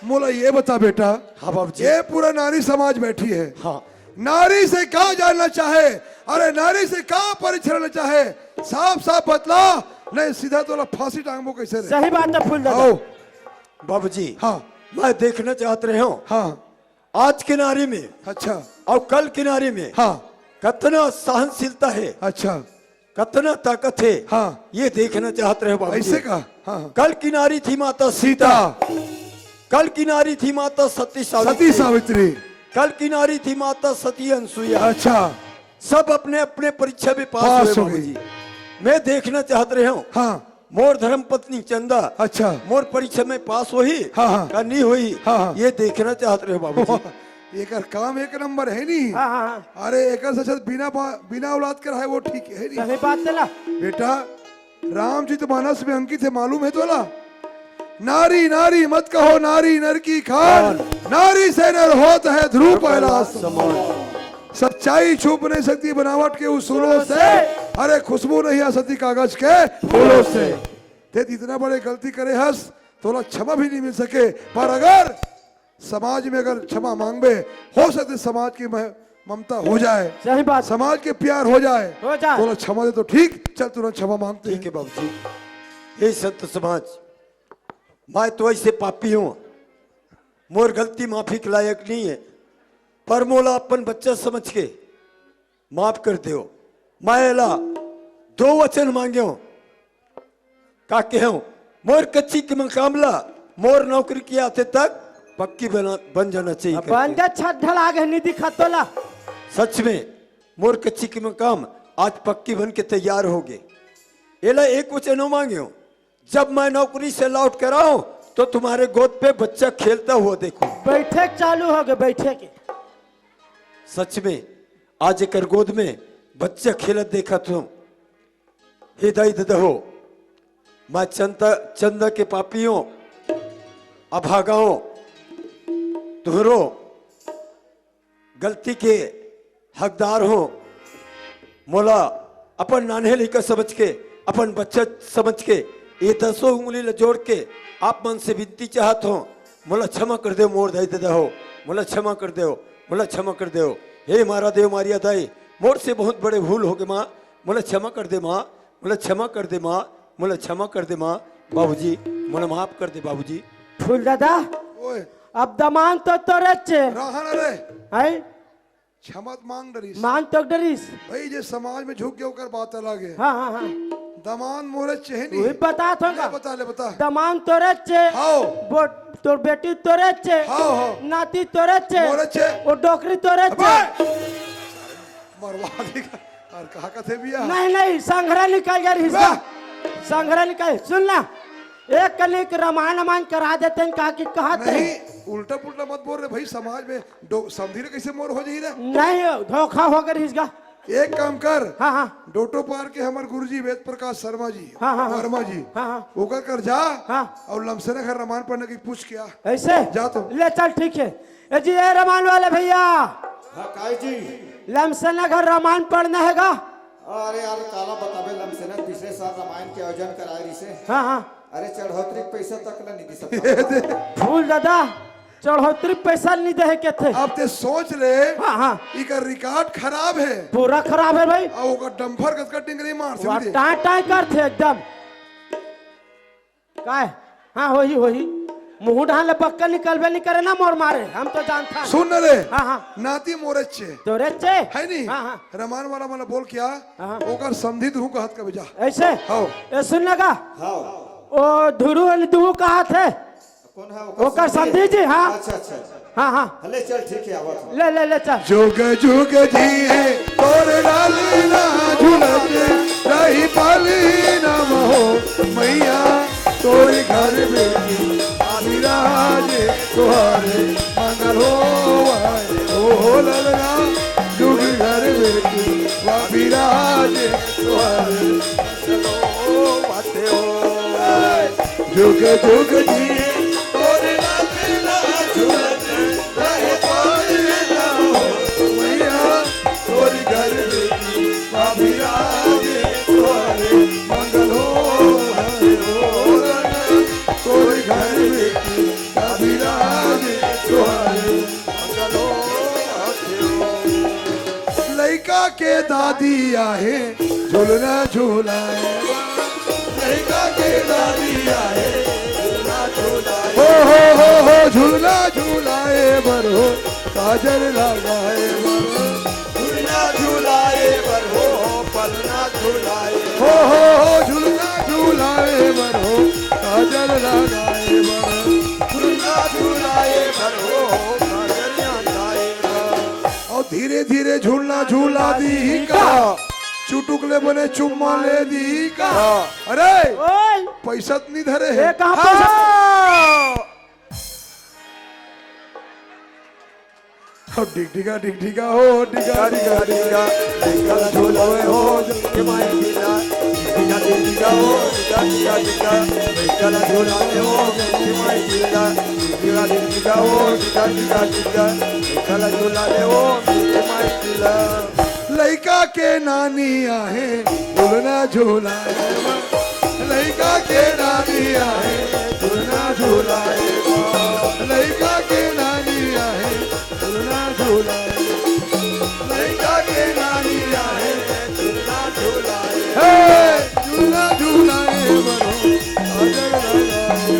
मोला ये बता बेटा, हाँ बाबूजी। ये पूरा नारी समाज बैठी है। हाँ। नारी से का जानना चाहे? अरे नारी से का परिचय लेना चाहे? साफ साफ बतला, नहीं सीधा तोला फांसी टांगबो कैसे रे? सही बात है फूल दादा। आओ। बाबूजी, हाँ। मैं देखना चाहत रहे हूँ। हाँ। आज की नारी में अच्छा। और कल की नारी में हाँ। कतना सहनशीलता है, अच्छा। कतना ताकत है, हाँ। ये देखना चाहत रहे बाबूजी। ऐसे का? हाँ, हाँ। कल की नारी थी माता सीता। सीता। कल की नारी थी माता सती सावित्री। सती सावित्री। कल की नारी थी माता सती अनसुईया। अच्छा। सब अपने अपने परीक्षा में पास पास हुए हो गई। बाबूजी। मैं देखना चाहत रहे हूँ। हाँ। मोर धर्म पत्नी चंदा। अच्छा। मोर परीक्षा में पास होही हाँ, हाँ। का नहीं होही, हाँ, हाँ। ये देखना चाहत रहे बाबूजी। एकर काम एक नंबर है नी। हाँ, हाँ, हाँ। अरे एकर से अच्छा बिना बा-, बिना औलाद के रहे वो ठीक है नी। सही बात है ना। बेटा, रामचरित मानस में अंकित है, मालूम है तोला? नारी नारी मत कहो, नारी नर की खान, खान। नारी से नर होत है ध्रुव पहला समान। सच्चाई छुप नहीं सकती बनावट के उसूलों से, अरे खुशबू नहीं आ सकती कागज के फूलों से। ते इतना बड़े गलती करे हस, तोला क्षमा भी नहीं मिल सके। पर अगर समाज में अगर क्षमा मांगबे, हो सकते समाज की मह-, ममता हो जाए, सही बात। समाज के प्यार हो जाए, हो जाए। तोला क्षमा दे तो ठीक, चल तुरंत क्षमा मांगते ठीक हैं। है बाबूजी। हे संत समाज, मैं तो ऐसे पापी हूँ, मोर गलती माफी के लायक नहीं है, पर मोला अपन बच्चा समझ के माफ कर देव। मैं एला दो वचन मांगेव, का कहेव, मोर कच्ची के मकाम ला मोर नौकरी के आते तक पक्की बना, बन जाना चाहिए अब करके। बन जा, छत ढला गे, नहीं दिखा तोला। सच में मोर कच्ची के मकाम आज पक्की बन के तैयार हो गए। एला एक वचन मांगेव, जब मैं नौकरी से लौट कर आऊं तो तुम्हारे गोद पे बच्चा खेलता हुआ देखूं। बैठे के चालू हो गए, बैठे के। सच में आज एकर गोद में बच्चा खेलत देखत हूं। हे दाई ददा हो, मैं चंदा, चंदा के पापी हूं, अभागा हूं, तुहरो गलती के हकदार हूं। मोला अपन नान्हे लइका समझ के, अपन बच्चा समझ के, ये दसों उंगली ल जोड़ के आप मन से विनती चाहत हूं, मोला क्षमा कर देव मोर दाई ददा हो, मोला क्षमा कर देव, मोला क्षमा कर देव। हे मारा देव मारिया दाई, मोर से बहुत बड़े भूल हो गए माँ, मोला क्षमा कर दे माँ, मोला क्षमा कर दे माँ, मोला क्षमा कर दे माँ। बाबूजी, मोला माफ कर दे बाबूजी। फूल दादा, ओए। अब दमान तो तोरे चे। रहा ना रे। हैं? क्षमा मांग डरिस। मांग तो डरिस। भाई, जे समाज में झुक गया, ओकर बात अलग है। हाँ, हाँ, हाँ। दमान मोरे चे नहीं। वही बता था ले, का? बता ले, बता। दमान तोरे चे। हाँ। बो-, तोर बेटी तोरे चे। हाँ, हाँ। नाती तोरे चे। मोरे चे। वो डोकरी तोरे चे। अबे! मरवा देगा। और कहा कथे बिया? नहीं, नहीं, संघरा निकल जा रही इसका। वाह! संघरा निकल, सुन ना, एक कनिक रामायण अमायण करा देते हैं, कहा कि कहा थे। नहीं, उल्टा पुल्टा मत बोल रे भाई, समाज में डो-, समधी रे कैसे मोर हो जाई रे? नहीं, धोखा हो गया इसका। एक काम कर, हाँ, हाँ। डोटो पार के हमर गुरुजी वेद प्रकाश शर्मा जी, हाँ, हाँ, हाँ। वर्मा जी, हाँ, हाँ। ओकर कर जा हाँ। और लमसेना घर रामायण पढ़ने की पूछ क्या? ऐसे? जा तो। ले चल, ठीक है। ए जी, ए रामायण वाले भैया। हाँ, काय जी? लमसेना घर रामायण पढ़ना है गा? अरे यार, काला बताबे लमसेना, पिछले साल रामायण के आयोजन कराए रिसे। हाँ, हाँ। अरे, चढ़ोतरी के पैसा तक ला नहीं दी सकता। फूल दादा, चढ़ोतरी पैसा नहीं दे के थे। अब ते सोच ले, हाँ, हाँ। इकर रिकॉर्ड खराब है। पूरा खराब है भाई। आ, ओकर डंफर कतका टिंगरी मार से वो दे। टाय टाय कर थे एकदम। काय? हाँ, होही, होही। मुंह डाहन ले बक्का निकलबे नहीं करे ना मोर मारे, हम तो जानथन। सुन न रे। हाँ, हाँ। नाती मोरे चे। तोरे चे? है नहीं? हाँ, हाँ। रमान वाला मन ला बोल क्या? हाँ, हाँ। ओकर समधी दुहू कहत कबे जा। ऐसे? हाँ। ए, सुन न गा। हाँ। ओ धुरू वाली दुहू कहत हे। कौन है? ओकर समधी जी, हाँ। अच्छा, अच्छा। हाँ, हाँ। ले चल, ठीक है, आवत हूँ। ले, ले, ले चल। जुग जुग जिए तोर लालना, झूलत रही पालना हो मैया, तोर घर में विराजे तोहरे मंगल होवै। ओ ललना, जुग घर में विराजे तोहरे मंगल होवै हो। जुग जुग जिए तोर लालना, झूलत रहे पालना हो मैया, तोर घर में विराजे तोहरे मंगल होवै हो। तोर घर में विराजे तोहरे मंगल होवै हो। लइका के दादी आहे, झुलना झुलाए। लइका के दादी आहे, झुलना झुलाए। हो, हो, हो, हो, झुलना झुलाए बर हो, काजर लगाए बर। झुलना झुलाए बर हो, पलना झुलाए। हो, हो, हो, झुलना झुलाए बर हो, काजर लगाए बर। झुलना झुलाए बर हो, काजर लगाए बर। अउ धीरे धीरे झुलना झुला दीही का? चुटुक ले बने चुम्मा ले दीही का? हाँ। अरे, ओए! पैसा त नहीं धरे हे। ए, कहाँ पैसा? हाँ। अब डिगडिगा, डिगडिगा हो, डिगा, डिगा, डिगा। लइका ला झुलावे हो, जम के माई ढीला। डिगडिगा, डिगडिगा हो, डिगा, डिगा, डिगा। लइका ला झुलावे हो, जम के माई ढीला। डिगडिगा, डिगडिगा हो, डिगा, डिगा, डिगा। लइका ला झुलावे हो, जम के माई ढीला। लइका के नानी आहे, झुलना झुलाए बर। लइका के नानी आहे, झुलना झुलाए बर। लइका के नानी आहे, झुलना झुलाए। लइका के नानी आहे, झुलना झुलाए। हे, झुलना झुलाए बर हो, काजर लगाए।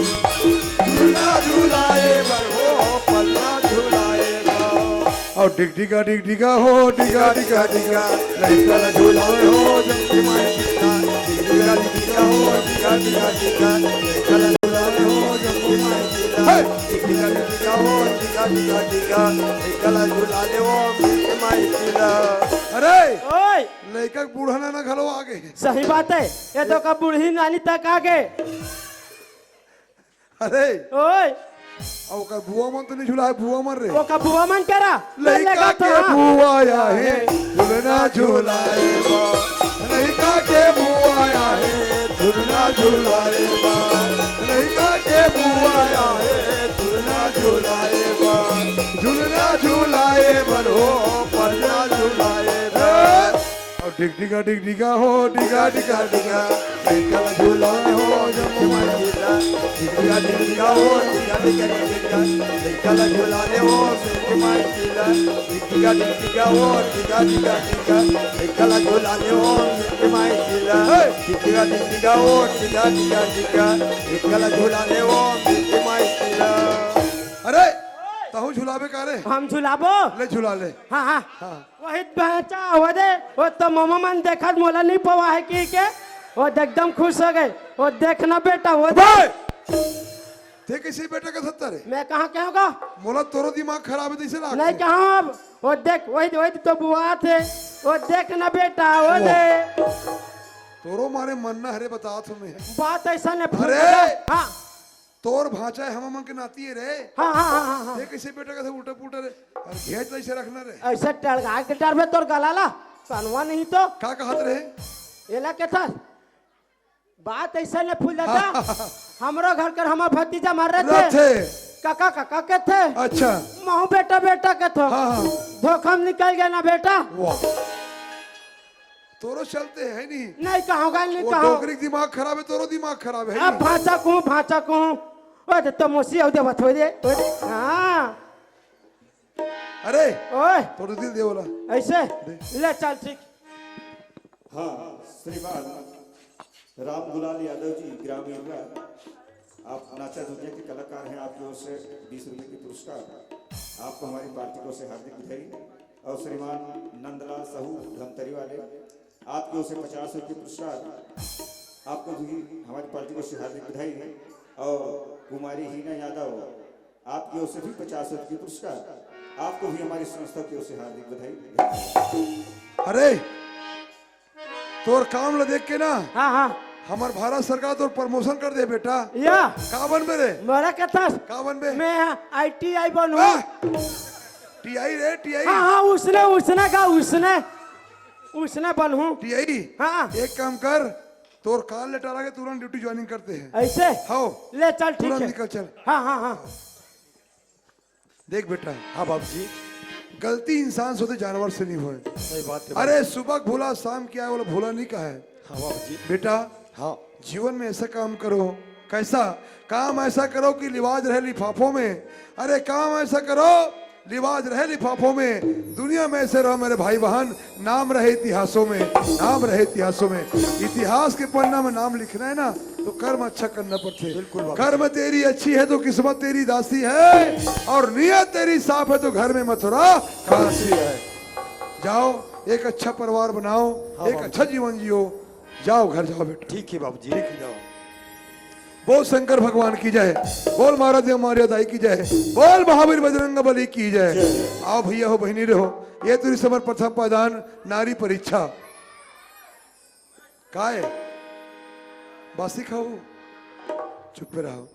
झुलना झुलाए बर हो, पलना झुलाए बर। अउ डिगडिगा, डिगडिगा हो, डिगा, डिगा, डिगा। लइका ला झुलावे हो, जम के माई ढीला। डिगडिगा, डिगडिगा हो, डिगा, डिगा, डिगा। लइका ला झुलावे हो, जम के माई ढीला। हे! डिगडिगा, डिगडिगा हो, डिगा, डिगा, डिगा। लइका ला झुलावे हो, जम के माई ढीला। अरे! ओए! लइका के बूढ़ा नाना घलो आगे। सही बात है, ये तो का बूढ़ी नानी तक आगे। अरे। ओए। अब ओकर बुआ मन तो नहीं झुलाए, बुआ मन रे। ओकर बुआ मन करा। लइका के बुआ आहे, झुलना झुलाए बा। लइका के बुआ आहे, झुलना झुलाए बा। लइका के बुआ आहे, झुलना झुलाए बा। झुलना झुलाए बर हो, परना झुलाए बा। अउ डिगडिगा, डिगडिगा हो, डिगा, डिगा, डिगा। लइका ला झुलाए हो, जम्मो माई ढीला। डिगडिगा, डिगडिगा हो, डिगा, डिगा, डिगा। लइका ला झुलाए हो, जम्मो माई ढीला। डिगडिगा, डिगडिगा हो, डिगा, डिगा, डिगा। लइका ला झुलाए हो, जम्मो माई ढीला। हे! डिगडिगा, डिगडिगा हो, डिगा, डिगा, डिगा। लइका ला झुलाए हो, जम्मो माई ढीला। अरे, तहूँ झुलाबे का रे? हम झुलाबो। ले झुला ले। हाँ, हाँ। हाँ। वही बच्चा, वो दे, वो तो ममा मन देखत मोला नहीं पवा है कि के, वो एकदम खुश हो गए। वो देखना बेटा, वो दे। बे! ते कैसे बेटा का सत्ता रे? मैं कहाँ कहूँगा? मोला तोरो दिमाग खराब है, तैसे लागथे। नहीं कहूँ अब। वो देख, वही, वही तो बुआ थे। वो देखना बेटा, वो वाह। दे। तोरो मारे मन ना हरे बता तुम्हें। बात ऐसा नहीं अरे! फूट हाँ। तोर भांचा है, हम मन के नाती है रे। हाँ, हाँ, हाँ, हाँ, हाँ। ये कैसे बेटा का उल्टा पुल्टा रे? अरे घेंच ला इसे रखना रे। ऐसे टड़गा के डर में तोर गला ला, सनवा नहीं तो। का कहत रहे? एला के था? बात ऐसे ने फूल जाता। हाँ, हाँ, हाँ। हमरो घर कर हमार भतीजा मार रहे थे। रहते। काका, काका के थे। अच्छा। महू बेटा, बेटा के थो। हाँ, हाँ। धोखा में निकल गया ना बेटा। वाह। तोरो चलते है नहीं। नहीं कहूँगा, नहीं वो कहूँ। डोकरी के दिमाग खराब है, तोरो दिमाग खराब है अब नहीं। भांचा कहूँ, भांचा कहूँ। ओ दे तो मोसी, ओ दे बत हो दे, ओ दे। हाँ। अरे, ओए। तोरो दिल दे वाला। ऐसे? दे। ले चल, ठीक। हाँ, श्रीमान राम दुलाल यादव जी, ग्राम इरला। आप नाचा दुनिया के कलाकार हैं, आपकी ओर से बीस रुपए की पुरस्कार, आपको हमारी पार्टी की ओर से हार्दिक बधाई। और श्रीमान नंदलाल साहू धमतरी वाले, आपकी ओर से पचास रुपए की पुरस्कार, आपको भी हमारी पार्टी की ओर से हार्दिक बधाई है। और कुमारी हीना यादव, आपकी ओर से भी पचास रुपए की पुरस्कार, आपको भी हमारी संस्था की ओर से हार्दिक बधाई। अरे, तोर काम ला देख के ना, हाँ हाँ, हमार भारत सरकार तोर प्रमोशन कर दे बेटा। या का बनबे रे? मोला कथस, का बनबे? मैं आई टी आई बनहूँ। वाह! टीआई रे, टीआई। हाँ हाँ, उसने उसने का उसने उसने बनहूँ। टीआई। हाँ। एक काम कर, तोर कान ले टरा के तुरंत ड्यूटी ज्वाइनिंग करते हैं। ऐसे? हाओ। ले चल, ठीक तुरंत है। निकल चल। हाँ हाँ हाँ। देख बेटा, हाँ बाबूजी, गलती इंसान से होथे, जानवर से नहीं होय। सही बात है। अरे, सुबह भूला शाम किया, बोला भूला नहीं कहा है। हाँ बाबूजी। बेटा, हाँ। जीवन में ऐसा काम करो। कैसा काम? ऐसा करो कि लिवाज रहे लिफाफों में। अरे, काम ऐसा करो, लिवाज रहे लिफाफों में, दुनिया में ऐसे रहो मेरे भाई बहन, नाम रहे इतिहासों में, नाम रहे इतिहासों में। इतिहास के पन्ना में नाम लिखना है ना, तो कर्म अच्छा करना पड़ते। बिल्कुल बाबा। कर्म तेरी अच्छी है तो किस्मत तेरी दासी है, और नीयत तेरी साफ है तो घर में मथुरा काशी है। जाओ, एक अच्छा परिवार बनाओ, हाँ एक बाबा। अच्छा जीवन जियो। जाओ, घर जाओ बेटा। ठीक है बाबूजी। ठीक है, जाओ। बोल शंकर भगवान की जय, बोल मारा देव मारिया दाई की जय, बोल महावीर बजरंग बली की जय। आओ भैया हो, बहनी रहो, ये तुरी समर प्रथम पादान नारी परीक्षा। काय बासी खाऊ, चुप रहो।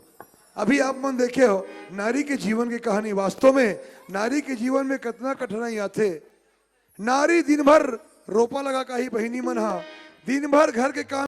अभी आप मन देखे हो नारी के जीवन की कहानी। वास्तव में नारी के जीवन में कितना कठिनाई आथे। नारी दिन भर रोपा लगा काही बहिनी मन हा, दिन भर घर के काम